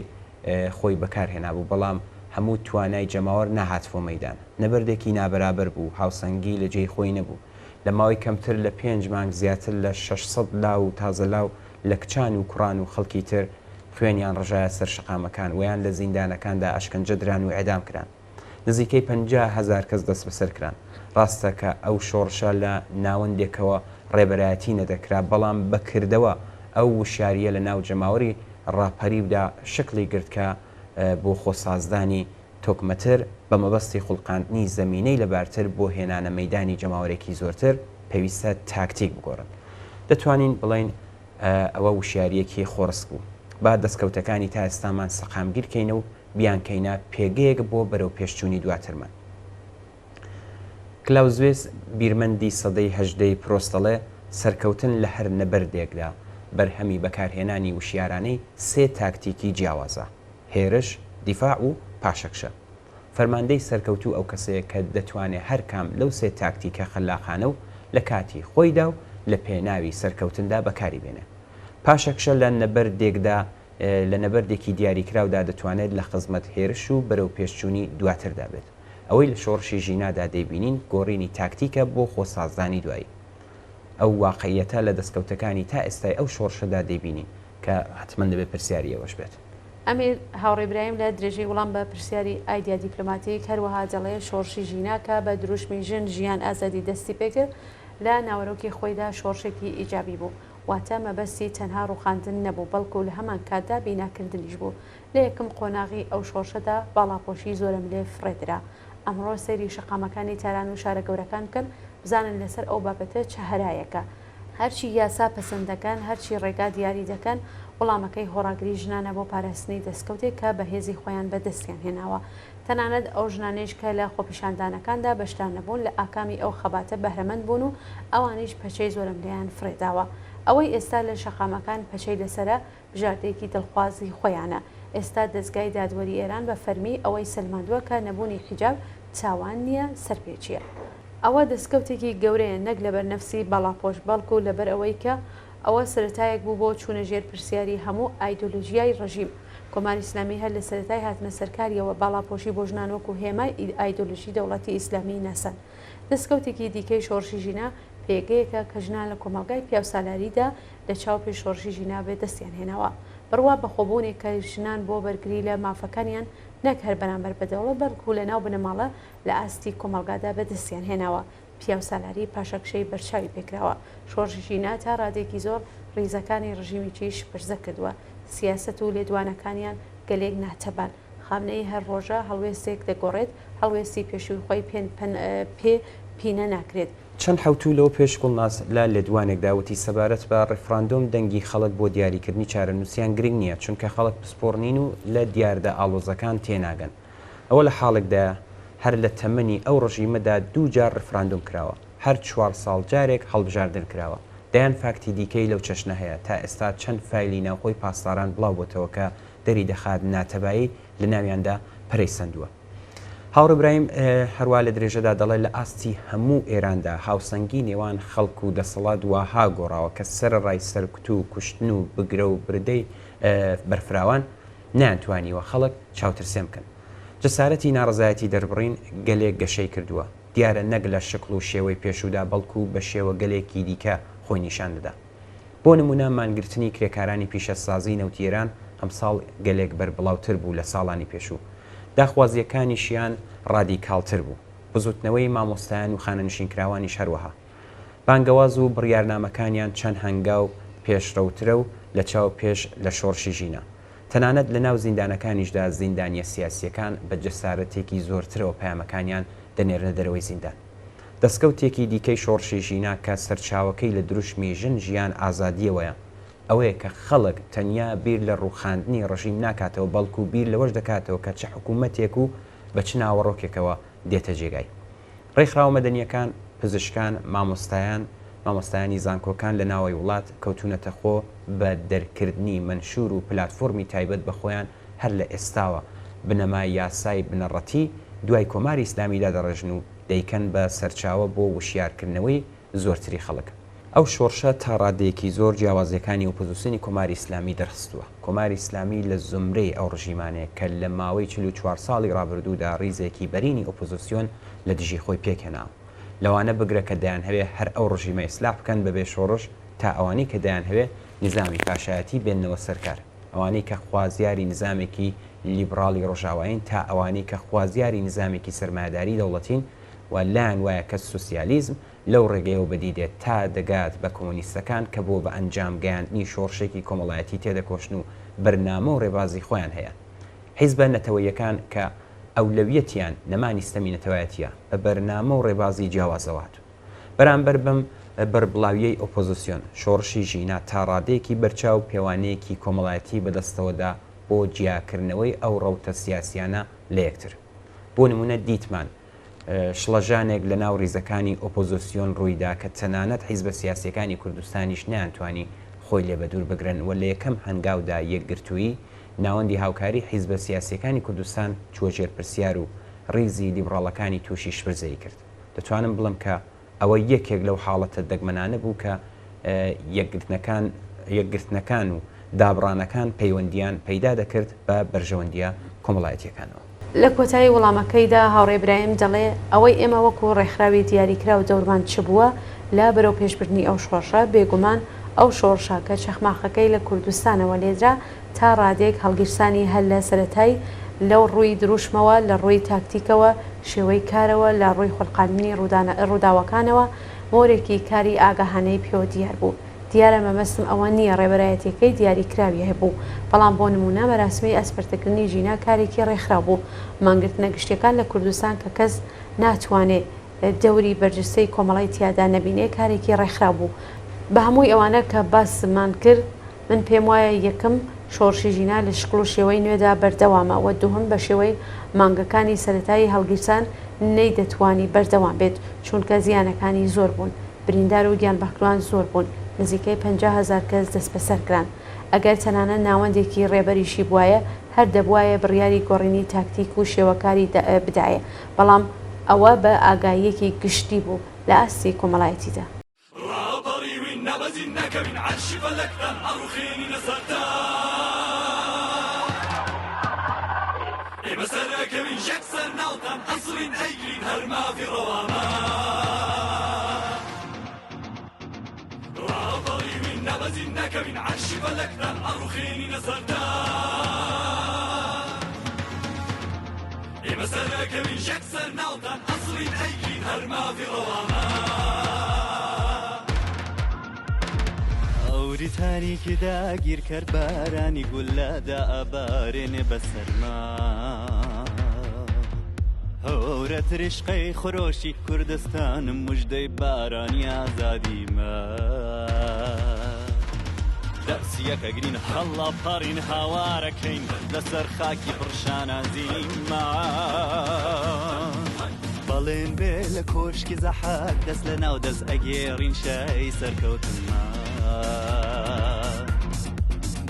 خۆی بەکار هێنابوو، بەڵام هەموو توانای جەماوەر نەهاتبووە مەیدان. نەبەردێکی نابەرابەر بوو، هاوسەنگی لە جێی خۆی نەبوو. لە ماوەی کەمتر لە پێنج مانگ زیاتر لە 600 لاو و تازەلاو لە کچان و کوڕان و خەڵکی تر خوێنیان ڕژایە سەر شەقامەکان ویان لە زیندانەکاندا ئەشکەنجە دران و ئێعدام کران. نزیکەی 50,000 کەس دەستبەسەر کران. ڕاستە کە ئەو شۆڕشە لە ناوەندێکەوە ڕێبەرایەتی نەدەکرا، بەڵام بە کردەوە ئەو وشیارییە لە ناو جەماوەری ڕاپەریودا شکڵی گرت کە بۆ خۆسازدانی تۆکمەتر بە مەبەستی خوڵقاندنی زەمینەی لەبارتر بۆ هێنانە مەیدانی جەماوەرێکی زۆرتر پێویستە تاکتیک بگۆڕن. دەتوانین بڵێین ئەوە وشیارییەکی خۆڕسک بوو. با دەستکەوتەکانی تا ئێستامان سەقامگیر کەینە و بیانکەینە پێگەیەک بۆ بەرەوپێشچوونی دواترمان. کلاوزویس بیرمەندی سەدەی هەژدەی پرۆس دەڵێ، سەرکەوتن لە هەر نەبەردێکدا، بەرهەمی بەکارهێنانی وشیارانەی سێ تاکتیکی جیاوازە، هێرش، دیفاع و پاشەکشە. فەرماندەی سەرکەوتوو ئەو کەسەیە کە دەتوانێ هەر کام لەو سێ تاکتیکە خەلاقانە و لە کاتی خۆیدا و لە پێناوی سەرکەوتندا بەکاری بێنێ. پاشەکشە لە نەبەردێکدا لە نەبەردێکی دیاریکراودا دەتوانێت لە خزمەت هێرش و بەرەوپێشچوونی دواتردا بێت. ئەوەی لە شۆڕشی ژینادا دەیبینین گۆڕینی تاکتیکە بۆ خۆسازدانی دوایی. ئەو واقعیەتە لە دەستکەوتەکانی تا ئێستای ئەو شۆڕشەدا دەیبینین کە حەتمەن دەبێت پرسیاری ئێوەش بێت. ئەمیر هاوڕێ برایم لە درێژەی وڵام بە پرسیاری ئایدیا دیپلۆماتیک هەروەها دەڵێ شۆڕشی ژینا کە بە دروشمی ژن ژیان ئازادی دەستی پێکرد لە ناوەرۆکی خۆیدا شۆڕشێکی ئیجابی بوو. واتە مەبەستی تەنها ڕووخاندن نەبوو، بەڵکو لە هەمانکاتدا بیناکردنیش بوو. لە یەکەم قۆناغی ئەو شۆڕشەدا باڵاپۆشی زۆرەملێ فڕێدرا. ئەمڕۆ سەیری شەقامەکانی تاران و شارە گەورەکان بکەن، بزانن لەسەر ئەو بابەتە چ هەرایەکە. هەرچی یاسا پەسەند دەکەن، هەرچی ڕێگا دیاری دەکەن، وەڵامەکەی خۆڕاگری ژنانە بۆ پاراستنی دەستکەوتێک کە بە هێزی خۆیان بەدەستیان هێناوە. تەنانەت ئەو ژنانەیش کە لە خۆپیشاندانەکاندا بەشدار نەبوون لە ئاکامی ئەو خەباتە بەهرەمەند بوون و ئەوانیش پەچەی زۆرەملێیان فڕێداوە. ئەوەی ئێستا لە شەقامەکان پەچەی لەسەرە بژاردەیەکی دڵخوازی خۆیانە. ئێستا دەزگای دادوەری ئێران بە فەرمی ئەوەی سەلماندووە کە نەبوونی حیجاب تاوان نییە، سەرپێچییە. ئەوە دەستکەوتێکی گەورەیە نەک لەبەر نەفسی باڵاپۆش بەڵکو لەبەر ئەوەی کە ئەوە سەرەتایەک بوو بۆ چوونە ژێر پرسیاری هەموو ئایدۆلۆژیای ڕژیم. کۆماری ئیسلامی هەر لە سەرەتای هاتنە سەرکاریەوە باڵاپۆشی بۆ ژنان وەکوو هێمای ئایدۆلۆژی دەوڵەتی ئیسلامی ناساند. دەستکەوتێکی دیکەی شۆڕشی ژینا پێگەیەکە کە ژنان لە کۆمەڵگای پیاوسالاریدا لە چاو پێش شۆڕشی ژینا بێ دەستیان هێناوە. بڕوا بەخۆبوونێک کە ژنان بۆ بەرگری لە مافەکانیان نەک هەر بەرامبەر بە دەوڵەت بەڵکوو لە ناو بنەماڵە لە ئاستی کۆمەڵگادا بەدەستیان هێناوە. پیاوسالاری پاشەکشەی بەرچاوی پێکراوە. شۆڕشی ژینا تا ڕادەیەکی زۆر ڕیزەکانی ڕژیمیی شپرزە کردووە. سیاسەت و لێدوانەکانیان گەلێک ناتەبان. خامنەیی هەر ڕۆژە هەڵوێستێک دەگۆڕێت، هەڵوێستی پێشووی خۆی پێ پینە ناکرێت. چەند حەوتوو لەوە پێش گوڵناز لە لێدوانێکدا وتی سەبارەت بە ڕیفراندۆم دەنگی خەڵک بۆ دیاریکردنی چارەنووسیان گرنگ نییە، چونکە خەڵک پسپۆڕ نین و لە دیاردە ئاڵۆزەکان تێناگەن. ئەوە لە حاڵێکدایە هەر لە تەمەنی ئەو ڕژیمەدا دوو جار ڕیفراندۆم کراوە، هەر چوار ساڵ جارێک هەڵبژاردن کراوە. دەیان فاکتی دیکەی لەو چەشنە هەیە. تا ئێستا چەند فایلی ناوخۆی پاسداران بڵاو بۆتەوە کە دەری دەخات ناتەبایی لە ناویاندا پەرەی سەندووە. هاوڕێ برایم هەروا لە درێژەدا دەڵێ لە ئاستی هەموو ئێراندا هاوسەنگی نێوان خەڵک و دەسەڵات واها گۆڕاوە کە سەرەڕای سەرکوت و کوشتن و بگرە و بردەی بەرفراوان، نەیانتوانیوە خەڵک چاوترسێن بکەن. جەسارەتی ناڕەزایەتی دەربڕین گەلێک گەشەی کردووە. دیارە نەک لە شکڵ و شێوەی پێشوودا بەڵکو بە شێوەگەلێکی دیکە خۆی نیشان دەدا. بۆ نموونە مانگرتنی کرێکارانی پیشەسازی نەوتی ئێران ئەمساڵ گەلێک بەربڵاوتر بوو لە ساڵانی پێشوو. داخوازییەکانیشیان ڕادیکاڵتر بوو. بزووتنەوەی مامۆستایان و خانەنشینکراوانیش هەروەها. بانگەواز و بڕیارنامەکانیان چەند هەنگاو پێشڕەوترە و لە چاو پێش لە شۆڕشی ژینا. تەنانەت لە ناو زیندانەکانیشدا زیندانییە سیاسییەکان بە جەسارەتێکی زۆرترەوە پەیامەکانیان دەنێرنە دەرەوەی زیندان. دەسکەوتێکی دیکەی شۆڕشی ژینا کە سەرچاوەکەی لە دروشمی ژن ژیان ئازادییەوەیە، ئەوەیە کە خەڵک تەنیا بیر لە ڕووخاندنی ڕژیم ناکاتەوە بەڵکوو بیر لەوەش دەکاتەوە کە چ حکوومەتێک و بە چ ناوەڕۆکێکەوە دێتە جێگای. ڕێکخراوە مەدەنییەکان، پزیشکان، مامۆستایان، مامۆستایانی زانکۆکان لە ناوەی وڵات کەوتوونەتە خۆ بە دەرکردنی مەنشوور و پلاتفۆرمی تایبەت بە خۆیان هەر لە ئێستاوە بنەمای یاسای بنەڕەتی دوای کۆماری ئیسلامی دادەڕێژن و دەیکەن بە سەرچاوە بۆ وشیارکردنەوەی زۆرتری خەڵک. ئەو شۆڕشە تا ڕادەیەکی زۆر جیاوازییەکانی ئۆپۆزسیۆنی کۆماری ئیسلامی دەرخستووە. کۆماری ئیسلامی لە زومرەی ئەو ڕژیمانەیە کە لە ماوەی 44 ساڵی ڕابردوودا ڕیزێکی بەرینی ئۆپۆزسیۆن لە دژی خۆی پێکهێناوە. لەوانە بگرە کە دەیانهەوێ هەر ئەو ڕژیمە ئیسلاح بکەن بەبێ شۆڕش تا ئەوانەی کە دەیانهەوێ نیزامی پاشایەتی بێننەوە سەر کار. ئەوانەی کە خوازیاری نیزامێکی لیبڕاڵی ڕۆژاوایین تا ئەوانەی کە خوازیاری نیزامێکی سەرمایەداری دەوڵەتین و لایان وایە کە سوسیالیزم لەو ڕێگەیەوە بەدی دێت تا دەگات بە کۆمۆنیستەکان کە بۆ بە ئەنجام گەیاندنی شۆڕشێکی کۆمەڵایەتی تێدەکۆشن و بەرنامە و ڕێبازی خۆیان هەیە. حیزبە نەتەوەییەکان کە ئەولەویەتیان نەمانی ستەمی نەتەوایەتییە بە بەرنامە و ڕێبازی جیاوازەوە هاتوون. بەرامبەر بەم بەربڵاوییەی ئۆپۆزسیۆن، شۆڕشی ژینا تا ڕادەیەکی بەرچاو پێوانەیەکی کۆمەڵایەتی بەدەستەوە دا بۆ جیاکردنەوەی ئەو ڕەوتە سیاسییانە لە یەکتر. بۆ نموونە دیتمان شڵەژانێک لە ناو ڕیزەکانی ئۆپۆزسیۆن ڕووی دا کە تەنانەت حیزبە سیاسییەکانی کوردستانیش نەیانتوانی خۆی لێ بەدوور بگرن و لە یەکەم هەنگاودا یەکگرتوویی ناوەندی هاوکاری حیزبە سیاسییەکانی کوردستان چووە ژێر پرسیار و ڕیزی لیبڕاڵەکانی تووشی شپرزەیی کرد. دەتوانم بڵێم کە ئەوە یەکێک لەو حاڵەتە دەگمەنانە بوو کە یەکگرتنەکان یەکگرتنەکان و دابڕانەکان پەیوەندییان پەیدا دەکرد بە بەرژەوەندییە کۆمەڵایەتییەکانەوە. لە کۆتایی وڵامەکەیدا هاوڕێ برایم دەڵێ، ئەوەی ئێمە وەکوو ڕێکخراوی دیاریکراو دەورمان چ بووە لە بەرەوپێشبردنی ئەو شۆڕشە، بێگومان ئەو شۆڕشە کە چەخماخەکەی لە کوردستانەوە لێدرا تا ڕادەیەک هەڵگیرسانی هەر لە سەرەتای لەو ڕووی دروشمەوە، لە ڕووی تاکتیکەوە، شێوەی کارەوە، لە ڕووی خولقاندنی ڕووداوەکانەوە مۆرێکی کاری ئاگاهانەی پێوە دیار بوو. دیارە مەبەستم ئەوە نییە ڕێبەرایەتییەکەی دیاریکراوی هەبوو، بەڵام بۆ نموونە مەراسمی ئەسپەردەکردنی ژینا کارێکی ڕێکخراو بوو. مانگرتنە گشتییەکان لە کوردستان کە کەس ناتوانێ دەوری بەرجستەی کۆمەڵەی تیادا نەبینێ کارێکی ڕێکخراو بوو. بە هەمووی ئەوانە کە باسمان کرد من پێم وایە یەکەم شۆڕشی ژینا لە شکڵ و شێوەی نوێدا بەردەوامە و دووهەم بە شێوەی مانگەکانی سەرەتایی هەڵگیرسان نەیدەتوانی بەردەوام بێت چوونکە زیانەکانی زۆر بوون بریندار و گیانبەختکردوان زۆر بوون نزیکەی 50,000 کەس دەستبەسەر کران ئەگەر تەنانەت ناوەندێکی ڕێبەریشی بوایە هەر دەبوایە بڕیاری گۆڕینی تاکتیک و شێوەکاری بدایە بەڵام ئەوە بە ئاگاییەکی گشتی بوو لە ئاستی کۆمەڵایەتیدا. ڕاپەڕیوین نەبەزین نەکەوین عەرشی فەلەکتان ئەڕوخێنینە سەرتان ئێمە سەرئەکەوین یەکسەر ناوتان ئەسڕین ئەیگرین هەر مافی ڕەوامان ڕاپەڕیوین نەبەزین نەکەوین عەرشی فەلەکتان ئەڕوخێنینە سەرتان ئێمە سەرئەکەوین یەکسەر ناوتان ئەسڕین ئەیگرین هەر مافی ڕەوامان. ئەوری تاریکی داگیرکەر بارانی گوللە دائەبارێنێ بەسەرما هەورە تریشقەی خرۆشی کوردستانم مژدەی بارانی ئازادیمە. دەرسیەکەگرین هەڵاپەڕین هاوارەکەین لەسەر خاکی پڕ شانازیمان. بەڵێن بێ لە کۆشکی زەحاک دەست لە ناو دەست ئەگێڕین شای سەرکەوتنمان.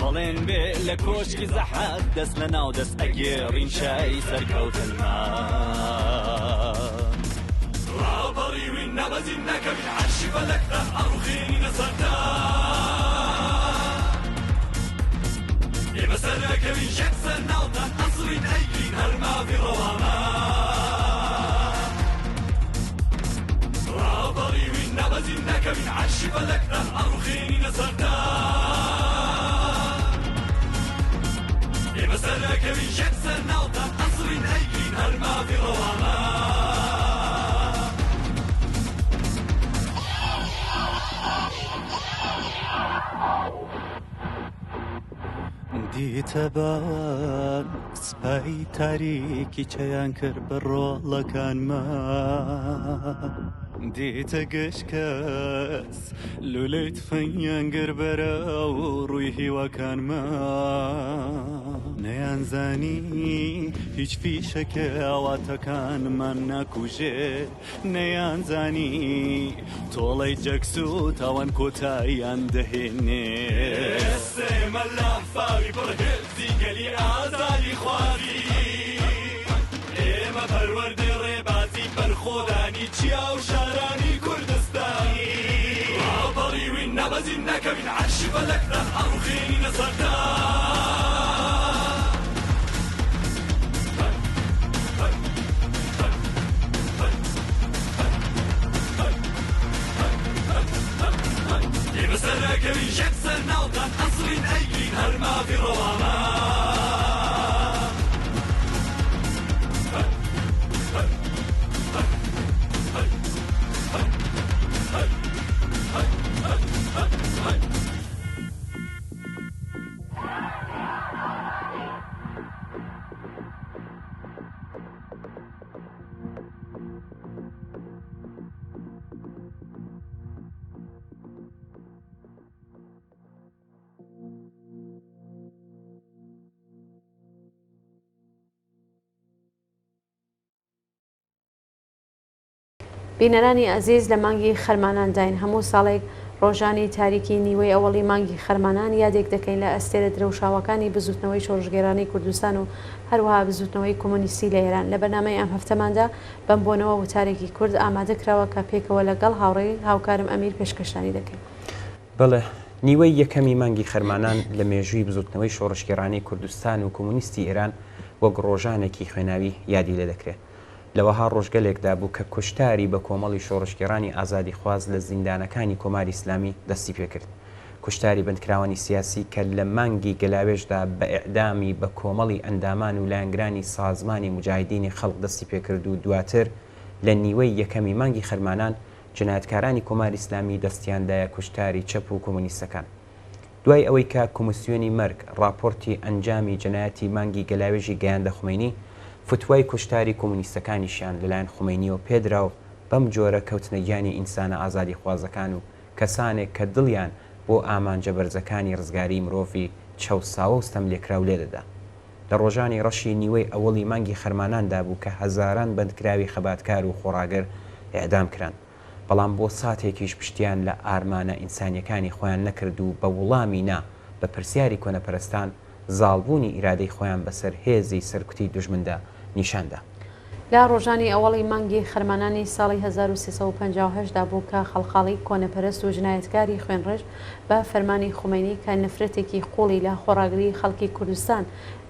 بەڵێن بێ لە کۆشکی زەحاک دەست لە ناو دەست ئەگێڕین شای سەرکەوتنمان. ڕاپەڕیوین نەبەزین نەکەوین عەرشی فەلەکتان ئەڕوخێنینە سەرتان ئێمە سەرئەکەوین یەکسەر ناوتان ئەسڕین ئەیگرین هەر مافی ڕەوامان ڕاپەڕیوین نەبەزین نەکەوین عەرشی فەلەکتان ئەڕوخێنینە سەرتان ئێمە سەرئەکەوین یەکسەر ناوتان ئەسڕین ئەیگرین هەر مافی ڕەوامان. دیتەبان سپای تاریکی چیان کرد بە ڕۆڵەکانمان. دێتە گشت کەس لولەی تفەنگیان گر بەرەو ڕووی هیواکانمان نەیانزانی هیچ فیشەکێ ئاواتەکانمان ناکوژێ نەیانزانی تۆڵەی جەرگسووتاوان کۆتاییان دەهێنێ. ئێمە لافاوی پڕ هێزی گەلی ئازادیخوازی ئێمە پەروەردەی ڕێبازی بەرخۆدانی چیا و شارانی کوردستانی ڕاپەڕیوین نەبەزین نەکەوین عەرشی فەلەکتان ئەڕوخێنینە سەرتان. ئێمە سەرناکەوین یەکسەر ناوتان ئەسڕین ئەیگرین هەر مافی ڕەوامان. بینەرانی ئازیز لە مانگی خەرمانانداین، هەموو ساڵێک ڕۆژانی تاریکی نیوەی ئەوەڵی مانگی خەرمانان یادێک دەکەین لە ئەستێرە درەوشاوەکانی بزووتنەوەی شۆڕشگێرانەی کوردستان و هەروەها بزووتنەوەی کۆمۆنیستی لە ئێران. لە بەرنامەی ئەم هەفتەماندا بەم بۆنەوە وتارێکی کورت ئامادە کراوە کە پێکەوە لە گەڵ هاوڕێی هاوکارم ئەمیر پێشکەشتانی دەکەین. بەڵێ، نیوەی یەکەمی مانگی خەرمانان لە مێژووی بزووتنەوەی شۆڕشگێڕانەی کوردستان و کۆمۆنیستی ئێران وەک ڕۆژانێکی خوێناوی یادی لێ دەکرێ. لە وەها ڕۆژگەلێکدا بوو کە کوشتاری بە کۆمەڵی شۆڕشگێڕانی ئازادیخواز لە زیندانەکانی کۆماری ئیسلامی دەستی پێ کرد. کوشتاری بەندکراوانی سیاسی کە لە مانگی گەلاوێژدا بە ئێعدامی بە کۆمەڵی ئەندامان و لایەنگرانی سازمانی موجاهیدینی خەڵق دەستی پێ کرد و دواتر لە نیوەی یەکەمی مانگی خەرمانان جنایەتکارانی کۆماری ئیسلامی دەستیان دایە کوشتاری چەپ و کۆمۆنیستەکان. دوای ئەوەی کە کۆمیسیۆنی مەرگ ڕاپۆرتی ئەنجامی جەنایەتی مانگی گەلاوێژی گەیاندە خومەینی، فتوای کوشتاری کۆمۆنیستەکانیشیان لەلایەن خومەینیەوە پێدرا و بەم جۆرە کەوتنە گیانی ئینسانە ئازادیخوازەکان و کەسانێک کە دڵیان بۆ ئامانجە بەرزەکانی ڕزگاریی مرۆڤی چەوساوە و ستەملێکراو لێدەدا. لە ڕۆژانی ڕەشی نیوەی ئەوەڵی مانگی خەرماناندا بوو کە هەزاران بەندکراوی خەباتکار و خۆڕاگر ئێعدام کران. بەڵام بۆ ساتێکیش پشتیان لە ئارمانە ئینسانیەکانی خۆیان نەکرد و بە وڵامی نا بە پرسیاری کۆنەپەرستان، زاڵبوونی ئیرادەی خۆیان بەسەر هێزی سەرکوتی دوژمندا نیشان دا. لە ڕۆژانی ئەوەڵی مانگی خەرمانانی ساڵی 1358 دا بوو کە خەڵخاڵی کۆنەپەرست و جنایەتکاری خوێنڕێژ بە فەرمانی خومەینی کە نەفرەتێکی قووڵی لە خۆڕاگریی خەڵکی کوردستان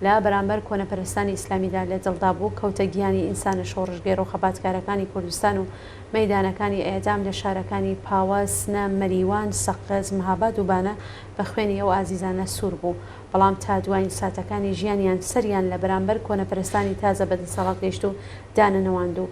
لە بەرامبەر کۆنەپەرستانی ئیسلامیدا لە دڵدا بوو کەوتە گیانی ئینسانە شۆڕشگێڕ و خەباتکارەکانی کوردستان و مەیدانەکانی ئێعدام لە شارەکانی پاوە، سنە، مەریوان، سەقز، مهاباد و بانە بە خوێنی ئەو ئازیزانە سوور بوو. بەڵام تا دواین ساتەکانی ژیانیان سەریان لە بەرامبەر کۆنەپەرستانی تازە بە دەسەڵات گەیشتوو دانەنەواند و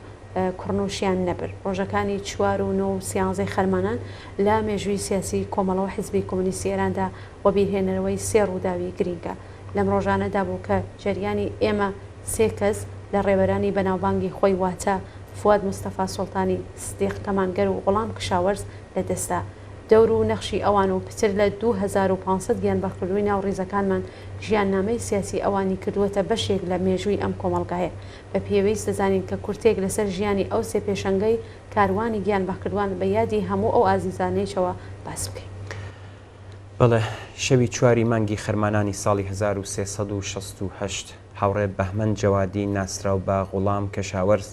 کوڕنووشیان نەبرد. ڕۆژەکانی چوار و نۆ و سیانزەی خەرمانان لە مێژووی سیاسی کۆمەڵە و حیزبی کۆمۆنیستی ئێراندا وەبیرهێنەرەوەی سێ ڕووداوی گرینگە. لەم ڕۆژانەدا بوو کە جەریانی ئێمە سێ کەس لە ڕێبەرانی بەناوبانگی خۆی واتە فواد مستەفا سوڵتانی، سدیق کەمانگەر و غوڵام کشاوەرز لە دەست دا. دەور و نەخشی ئەوان و پتر لە 2500 گیانبەختکردووی ناو ڕیزەکانمان ژیاننامەی سیاسی ئەوانی کردووەتە بەشێک لە مێژووی ئەم کۆمەڵگایە. بە پێویست دەزانین کە کورتەیەک لەسەر ژیانی ئەو سێ پێشەنگەی کاروانی گیانبەختکردووان بە یادی هەموو ئەو ئازیزانەیشەوە باس بکەین. بەڵێ، شەوی چواری مانگی خەرمانانی ساڵی 1368، هاوڕێ بەهمەن جەوادی ناسراو بە غوڵام کەشاوەرز،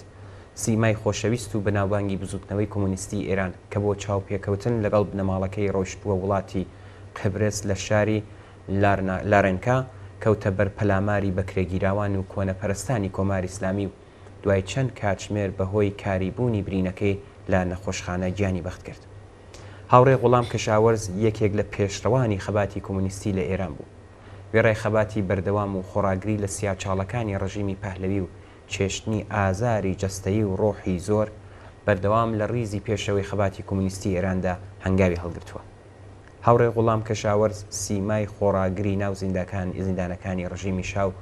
سیمای خۆشەویست و بەناوبانگی بزووتنەوەی کۆمۆنیستیی ئێران کە بۆ چاوپێکەوتن لەگەڵ بنەماڵەکەی ڕۆیشتبووە وڵاتی قبرس لە شاری لارنکا کەوتە بەر پەلاماری بەکرێگیراوان و کۆنەپەرستانی کۆماری ئیسلامی و دوای چەند کاتژمێر بەهۆی کاریبوونی برینەکەی لە نەخۆشخانە گیانی بەخت کرد. هاوڕێ غوڵام کەشاوەرز یەکێک لە پێشڕەوانی خەباتی کۆمۆنیستی لە ئێران بوو. وێڕای خەباتی بەردەوام و خۆڕاگری لە سیاچاڵەکانی ڕژیمی پەهلەوی و چێشتنی ئازاری جەستەیی و ڕۆحی زۆر، بەردەوام لە ڕیزی پێشەوەی خەباتی کۆمۆنیستی ئێراندا هەنگاوی هەڵگرتووە. هاوڕێ غوڵام کەشاوەرز سیمای خۆڕاگری ناو زیندانەکانی ڕژیمی شا و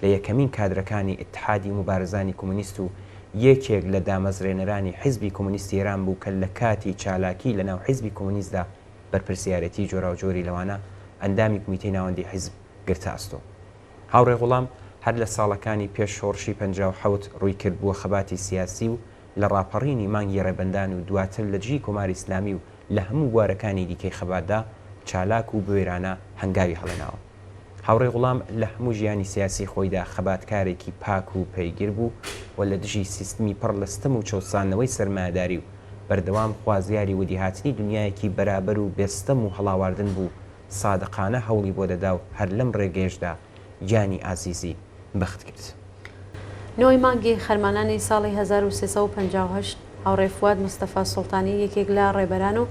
لە یەکەمین کادرەکانی ئیتحادی موبارزانی کۆمۆنیست و یەکێک لە دامەزرێنەرانی حیزبی کۆمۆنیستی ئێران بوو کە لە کاتی چالاکی لە ناو حیزبی کۆمۆنیستدا بەرپرسیارێتی جۆراوجۆری لەوانە ئەندامی کومیتەی ناوەندی حیزب گرتە ئەستۆ. هاوڕێ غوڵام هەر لە ساڵەکانی پێش شۆڕشی 57 ڕووی کردبووە خەباتی سیاسی و لە ڕاپەڕینی مانگی ڕێبەندان و دواتر لە دژی کۆماری ئیسلامی و لە هەموو بوارەکانی دیکەی خەباتدا چالاک و بوێرانە هەنگاوی هەڵێناوە. هاوڕێ غوڵام لە هەموو ژیانی سیاسی خۆیدا خەباتکارێکی پاک و پەیگر بوو و لە دژی سیستمی پڕ لە ستەم و چەوساندنەوەی سەرمایەداری و بەردەوام خوازیاری وەدیهاتنی دنیایەکی بەرابەر و بێ ستەم و هەڵاواردن بوو سادقانە هەوڵی بۆ دەدا و هەر لەم ڕێگەیەشدا گیانی ئازیزی بەخت کرد. نۆی مانگی خەرمانانی ساڵی 1358 هاوڕێ فواد مستەفا سوڵتانی یەکێک لە ڕێبەران و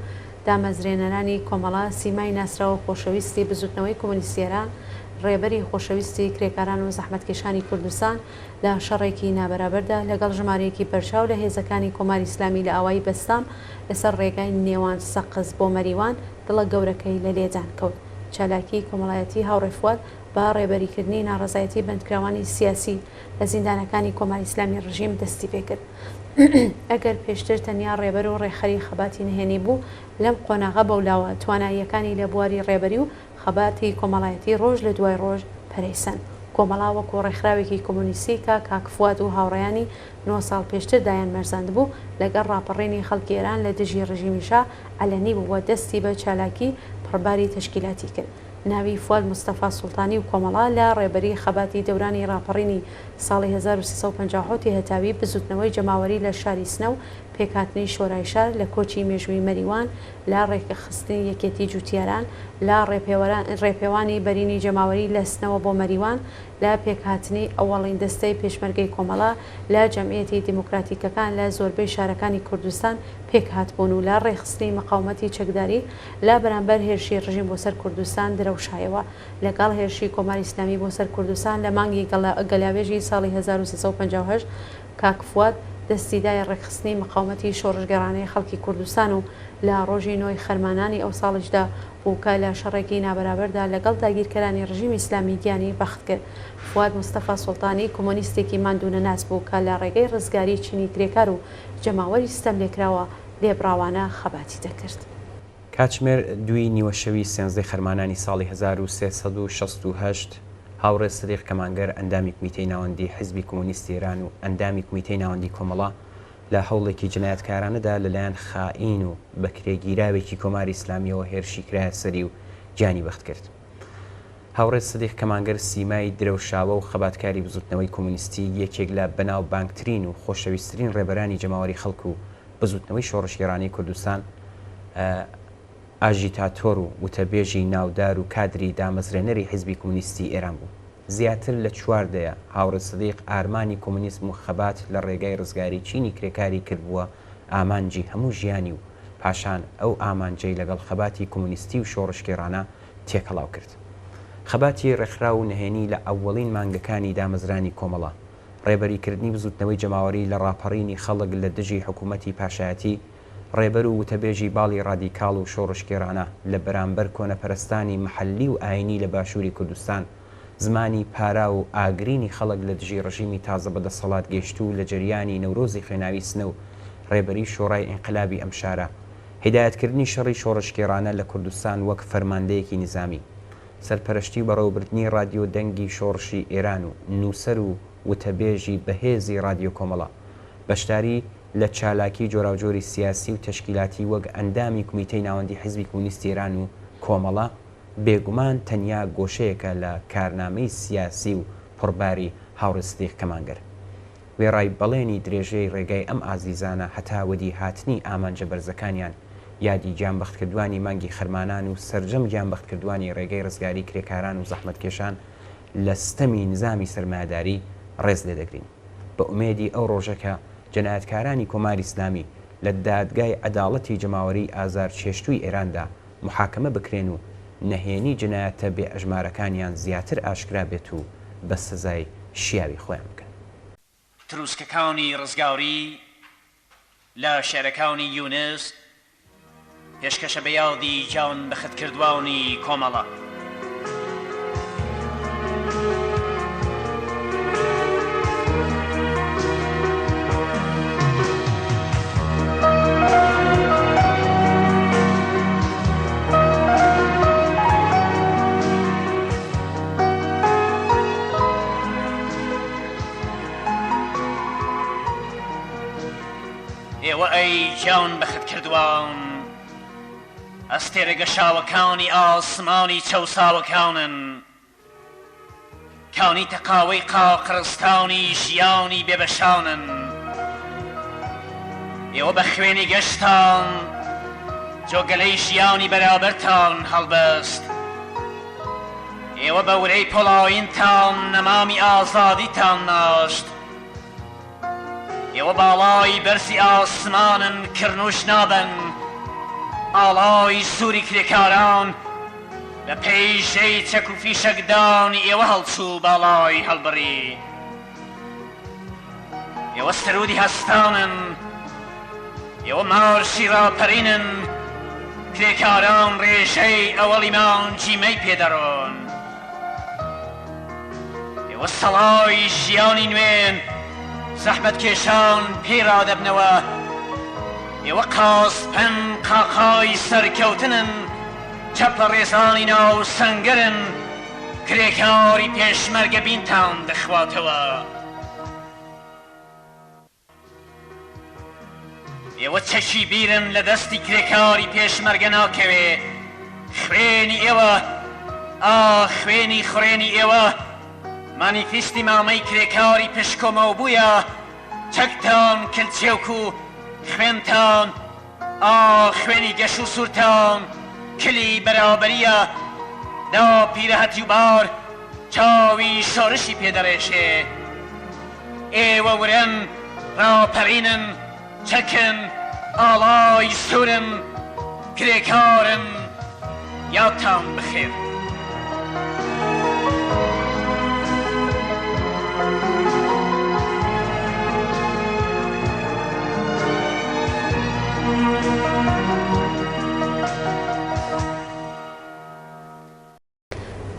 دامەزرێنەرانی کۆمەڵە، سیمای ناسراو و خۆشەویستی بزوتنەوەی کۆمۆنیستی ئێران، ڕێبەری خۆشەویستی کرێکاران و زەحمەتکێشانی کوردستان لە شەڕێکی نابەرابەردا لەگەڵ ژمارەیەکی بەرچاو لە هێزەکانی کۆماری ئیسلامی لە ئاوایی بەستام لەسەر ڕێگای نێوان سەقز بۆ مەریوان دڵە گەورەکەی لە لێدان کەوت. چالاکیی کۆمەڵایەتیی هاوڕێ فواد بە ڕێبەریکردنی ناڕەزایەتی بەندکراوانی سیاسی لە زیندانەکانی کۆماری ئیسلامی ڕژیم دەستی پێکرد. ئەگەر پێشتر تەنیا ڕێبەر و ڕێکخەری خەباتی نهێنی بوو، لەم قۆناغە بەولاوە تواناییەکانی لە بواری ڕێبەری و خەباتی کۆمەڵایەتی ڕۆژ لە دوای ڕۆژ پەرەی سەند. کۆمەڵە وەکوو ڕێکخراوێکی کۆمۆنیستی کە کاک فواد و هاوڕێیانی نۆ ساڵ پێشتر دایانمەرزاندبوو، لەگەڵ ڕاپەڕینی خەڵکی ئێران لە دژی ڕژیمی شا عەلەنی بوو و دەستی بە چالاکی پڕباری تەشکیلاتی کرد. ناوی فواد مستەفا سوڵتانی و کۆمەڵە لە ڕێبەری خەباتی دەورانی ڕاپەڕینی ساڵی 1357 ی هەتاوی بزوتنەوەی جەماوەری لە شاری سنە و پێکهاتنی شۆرای شار لە کۆچی مێژووی مەریوان لە ڕێکخستنی یەکێتی جوتیاران لە ڕێپێوانی بەرینی جەماوەری لە سنەوە بۆ مەریوان لە پێکهاتنی ئەوەڵین دەستەی پێشمەرگەی کۆمەڵە لە جەمعیەتی دیموکراتیکەکان لە زۆربەی شارەکانی کوردستان پێکهاتبوون و لە ڕێکخستنی مقاومەتی چەکداری لە بەرامبەر هێرشی ڕژیم بۆ سەر کوردستان درەوشایەوە. لەگەڵ هێرشی کۆماری ئیسلامی بۆ سەر کوردستان لە مانگی گەلاوێژی ساڵی 1358 کاک فواد دەستی دایە ڕێکخستنی مقاومەتی شۆڕشگێڕانەی خەڵکی کوردستان و لە ڕۆژی نۆی خەرمانانی ئەو ساڵیشدا بوو کە لە شەڕێکی نابەرابەردا لەگەڵ داگیرکەرانی ڕژیمی ئیسلامی گیانی بەخت کرد. فواد مستەفا سوڵتانی کۆمۆنیستێکی ماندوونەناس بوو کە لە ڕێگەی ڕزگاری چینی کرێکار و جەماوەری ستەملێکراوە لێبڕاوانە خەباتی دەکرد. کاتژمێر دووی نیوەشەوی سێنزدەی خەرمانانی ساڵی 1368، هاوڕێ سدیق کەمانگەر ئەندامی کومیتەی ناوەندی حیزبی کۆمۆنیستی ئێران و ئەندامی کومیتەی ناوەندی کۆمەڵە لە هەوڵێکی جنایەتکارانەدا لەلایەن خائین و بەکرێگیراوێکی کۆماری ئیسلامییەوە هێرشی کرایە سەری و گیانی بەخت کرد. هاوڕێ سدیق کەمانگەر سیمای درەوشاوە و خەباتکاری بزووتنەوەی کۆمۆنیستی، یەکێک لە بەناوبانگترین و خۆشەویستترین ڕێبەرانی جەماوەری خەڵک و بزووتنەوەی شۆڕشگێڕانەی کوردستان، ئاژیتاتۆر و وتەبێژی ناودار و کادری دامەزرێنەری حیزبی کۆمۆنیستی ئێران بوو. زیاتر لە چوار دەیە هاوڕێ سدیق ئارمانی کۆمۆنیزم و خەبات لە ڕێگای ڕزگاری چینی کرێکاری کردبووە ئامانجی هەموو ژیانی و پاشان ئەو ئامانجەی لەگەڵ خەباتی کۆمۆنیستی و شۆڕشگێڕانە تێکەڵاو کرد. خەباتی ڕێکخراو و نهێنی لە ئەوەڵین مانگەکانی دامەزرانی کۆمەڵە، ڕێبەریکردنی بزووتنەوەی جەماوەری لە ڕاپەڕینی خەڵک لە دژی حکوومەتی پاشایەتی، ڕێبەر و وتەبێژی باڵی ڕادیکاڵ و شۆڕشگێڕانە لە بەرامبەر کۆنەپەرستانی مەحەللی و ئایینی لە باشووری کوردستان، زمانی پاراو و ئاگرینی خەڵک لە دژی ڕژیمی تازە بەدەسەڵات گەیشتوو لە جەریانی نەورۆزی خوێناوی سنە و ڕێبەری شۆڕای ئینقلابی ئەم شارە، هیدایەتکردنی شەڕی شۆڕشگێڕانە لە کوردستان وەک فەرماندەیەکی نیزامی، سەرپەرەشتی و بەڕێوەبردنی ڕادیۆ دەنگی شۆڕشی ئێران و نووسەر و وتەبێژی بەهێزی ڕادیۆ کۆمەڵە، بەشداری لە چالاکی جۆراوجۆری سیاسی و تەشکیلاتی وەک ئەندامی کومیتەی ناوەندی حیزبی کۆمۆنیستی ئێران و کۆمەڵە، بێگومان تەنیا گۆشەیەکە لە کارنامەی سیاسی و پڕباری هاوڕێ سدیق کەمانگەر. وێڕای بەڵێنی درێژەی ڕێگای ئەم ئازیزانە هەتا وەدی هاتنی ئامانجە بەرزەکانیان، یادی گیانبەختکردوانی مانگی خەرمانان و سەرجەم گیانبەختکردوانی ڕێگەی ڕزگاری کرێکاران و زەحمەتکێشان لە ستەمی نزامی سەرمایەداری ڕێز لێ دەگرین. بە ئومێدی ئەو ڕۆژە کە جەنایەتکارانی کۆماری ئیسلامی لە دادگای عەداڵەتی جەماوەریی ئازار چێشتووی ئێراندا موحاکەمە بکرێن و نەهێنی جنایەتە بێ ئەژمارەکانیان زیاتر ئاشکرا بێت و بە سزای شیاوی خۆیان بگەن. تروسکەکانی ڕزگاری لە شیعرەکانی یونس پێشکەشە بە یادی گیانبەختکردوانی کۆمەڵە. ئێوە ئەی گیان بەختکردووان ئەستێرە گەشاوەکانی ئاسمانی چەوساوەکانن. کانی تەقاوەی قاقڕستانی ژیانی بێبەشانن. ئێوە بە خوێنی گەشتان جۆگەلەی ژیانی بەرابەرتان هەڵبەست. ئێوە بە ورەی پۆڵایینتان نەمامی ئازادیتان ناشت. ئێوە باڵای بەرزی ئاسمانن کڕنووش نابەن، ئاڵای سووری کرێکاران بە پەیژەی چەک و فیشەکدانی ئێوە هەڵچوو باڵای هەڵبڕی. ئێوە سروودی هەستانن، ئێوە مارشی ڕاپەرینن، کرێکاران ڕێژەی ئەوەڵی مانگی مەی پێ دەڕۆن. ئێوە سەڵای ژیانی نوێن، زەحمەتکێشان پێی ڕادەبنەوە. ئێوە قاسپن قاقای سەرکەوتنن، چەپڵەڕێزانی ناو سەنگەرن، کرێکاری پێشمەرگە بینتان دەخواتەوە. ئێوە چەکی بیرن لە دەستی کرێکاری پێشمەرگە ناکەوێ، خوێنی ئێوە، ئا خوێنی خوڕێنی ئێوە مانیفیستی مامەی کرێکاری پشکۆمەوبوویە، چەکتان کلچێوک و خوێنتان، ئا خوێنی گەش و سوورتان کلی بەرابەرییە، داپیرە هەتیوبار چاوی شۆرشی پێ دەڕێژێ. ئێوە ورەن، ڕاپەرینن، چەکن، ئاڵای سوورن، کرێکارن، یادتان بەخێر.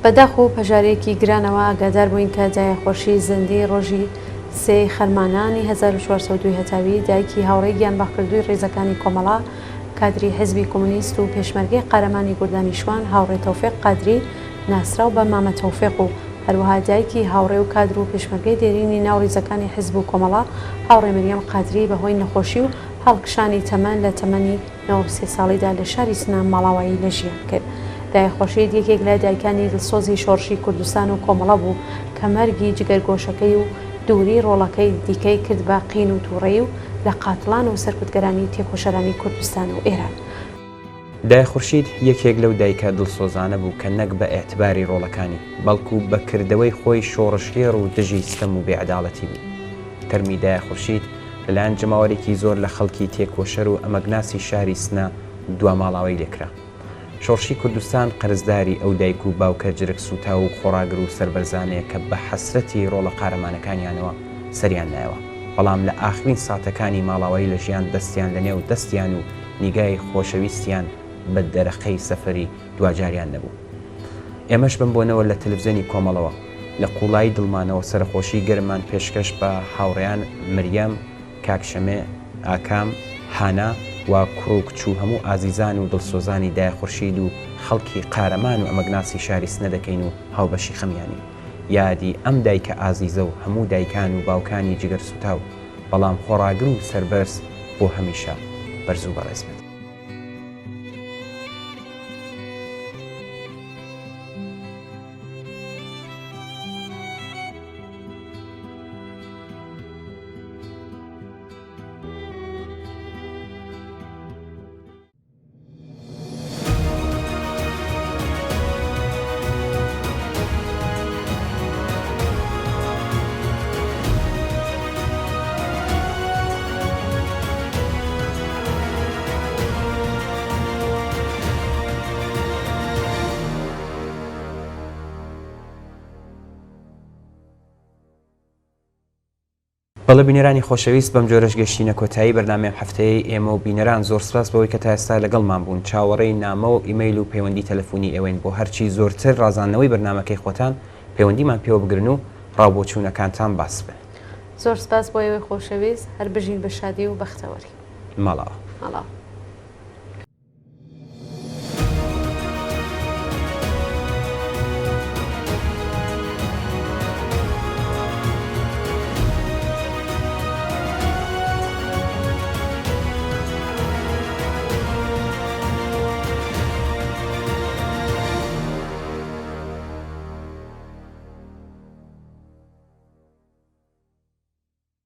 بە داخ و پەژارەیەکی گرانەوە ئاگادار بووین کە دایە خۆشی زەندی ڕۆژی سێ ی خەرمانانی 1402 هەتاوی دایکی هاوڕێی گیانبەختکردووی ڕیزەکانی کۆمەڵە کادری حیزبی کۆمۆنیست و پێشمەرگەی قارەمانی گوردانی شوان هاوڕێ تۆفیق قادری ناسراو بە مامە تۆفیق و هەروەها دایکی هاوڕێ و کادر و پێشمەرگەی دێرینی ناو ڕیزەکانی حیزب و کۆمەڵە هاوڕێ مریەم قادری بە هۆی نەخۆشی و هەڵکشانی تەمەن لە تەمەنی 93 ساڵیدا لە شاری سنە ماڵاوایی لە ژیان کرد. دایە خۆرشید یەکێک لە دایکانی دڵسۆزی شۆڕشی کوردستان و کۆمەڵە بوو کە مەرگی جگەرگۆشەکەی و دووری ڕۆڵەکەی دیکەی کرد بە قین و تووڕەیی و لە قاتڵان و سەرکوتگەرانی تێکۆشەرانی کوردستان و ئێران. دایە خورشید یەکێک لەو دایکە دڵسۆزانە بوو کە نەک بە ئیعتباری ڕۆڵەکانی، بەڵکو بە کردەوەی خۆی شۆڕشگێڕ و دژی ستەم و بێعەداڵەتی بوو. تەرمی دایە خورشید لەلایەن جەماوەرێکی زۆر لە خەڵکی تێکۆشەر و ئەمەگناسی شاری سنە دوا ماڵاوەی لێکرا. شۆڕشی کوردستان قەرزداری ئەو دایک و باوکە جرگ سووتاو و خۆڕاگر و سەربەرزانەیە کە بە حەسرەتی ڕۆڵە قارەمانەکانیانەوە سەریان نایەوە، بەڵام لە ئاخرین ساتەکانی ماڵاوایی لە ژیان دەستیان لە نێو دەستیان و نیگای خۆشەویستیان بە دەرەقەی سەفەری دواجاریان نەبوو. ئێمەش بەم بۆنەوە لە تەلەفزیۆنی کۆمەڵەوە لە قووڵایی دڵمانەوە سەرەخۆشی گەرممان پێشکەش بە هاوڕێیان مریەم، کاک شەمێ، ئاکام، هانا و کوڕ و کچ و هەموو ئازیزان و دڵسۆزانی دایە خورشید و خەڵکی قارەمان و ئەمەگناسی شاری سنە دەکەین و هاوبەشی خەمیانین. یادی ئەم دایکە ئازیزە و هەموو دایکان و باوکانی جگەر سوتاو بەڵام خۆڕاگر و سەربەرز بۆ هەمیشە بەرز و بەڕێز بێت. بەڵێ بینەرانی خۆشەویست بەم جۆرەش گەشتینە کۆتایی بەرنامەی ئەم هەفتەیەی ئێمە و بینەران زۆر سپاس بەوەی کە تا ئێستا لەگەڵمان بوون چاوەڕێی نامە و ئیمەیل و پەیوەندی تەلەفونی ئێوەین بۆ هەرچی زۆرتر ڕازاندنەوەی بەرنامەکەی خۆتان پەیوەندیمان پێوە بگرن و ڕاو بۆچوونەکانتان باس بن. زۆر سپاس بۆ ئێوەی خۆشەویست هەر بژین بە شادی و بەختەوەری. ماڵاوا. ماڵاوا.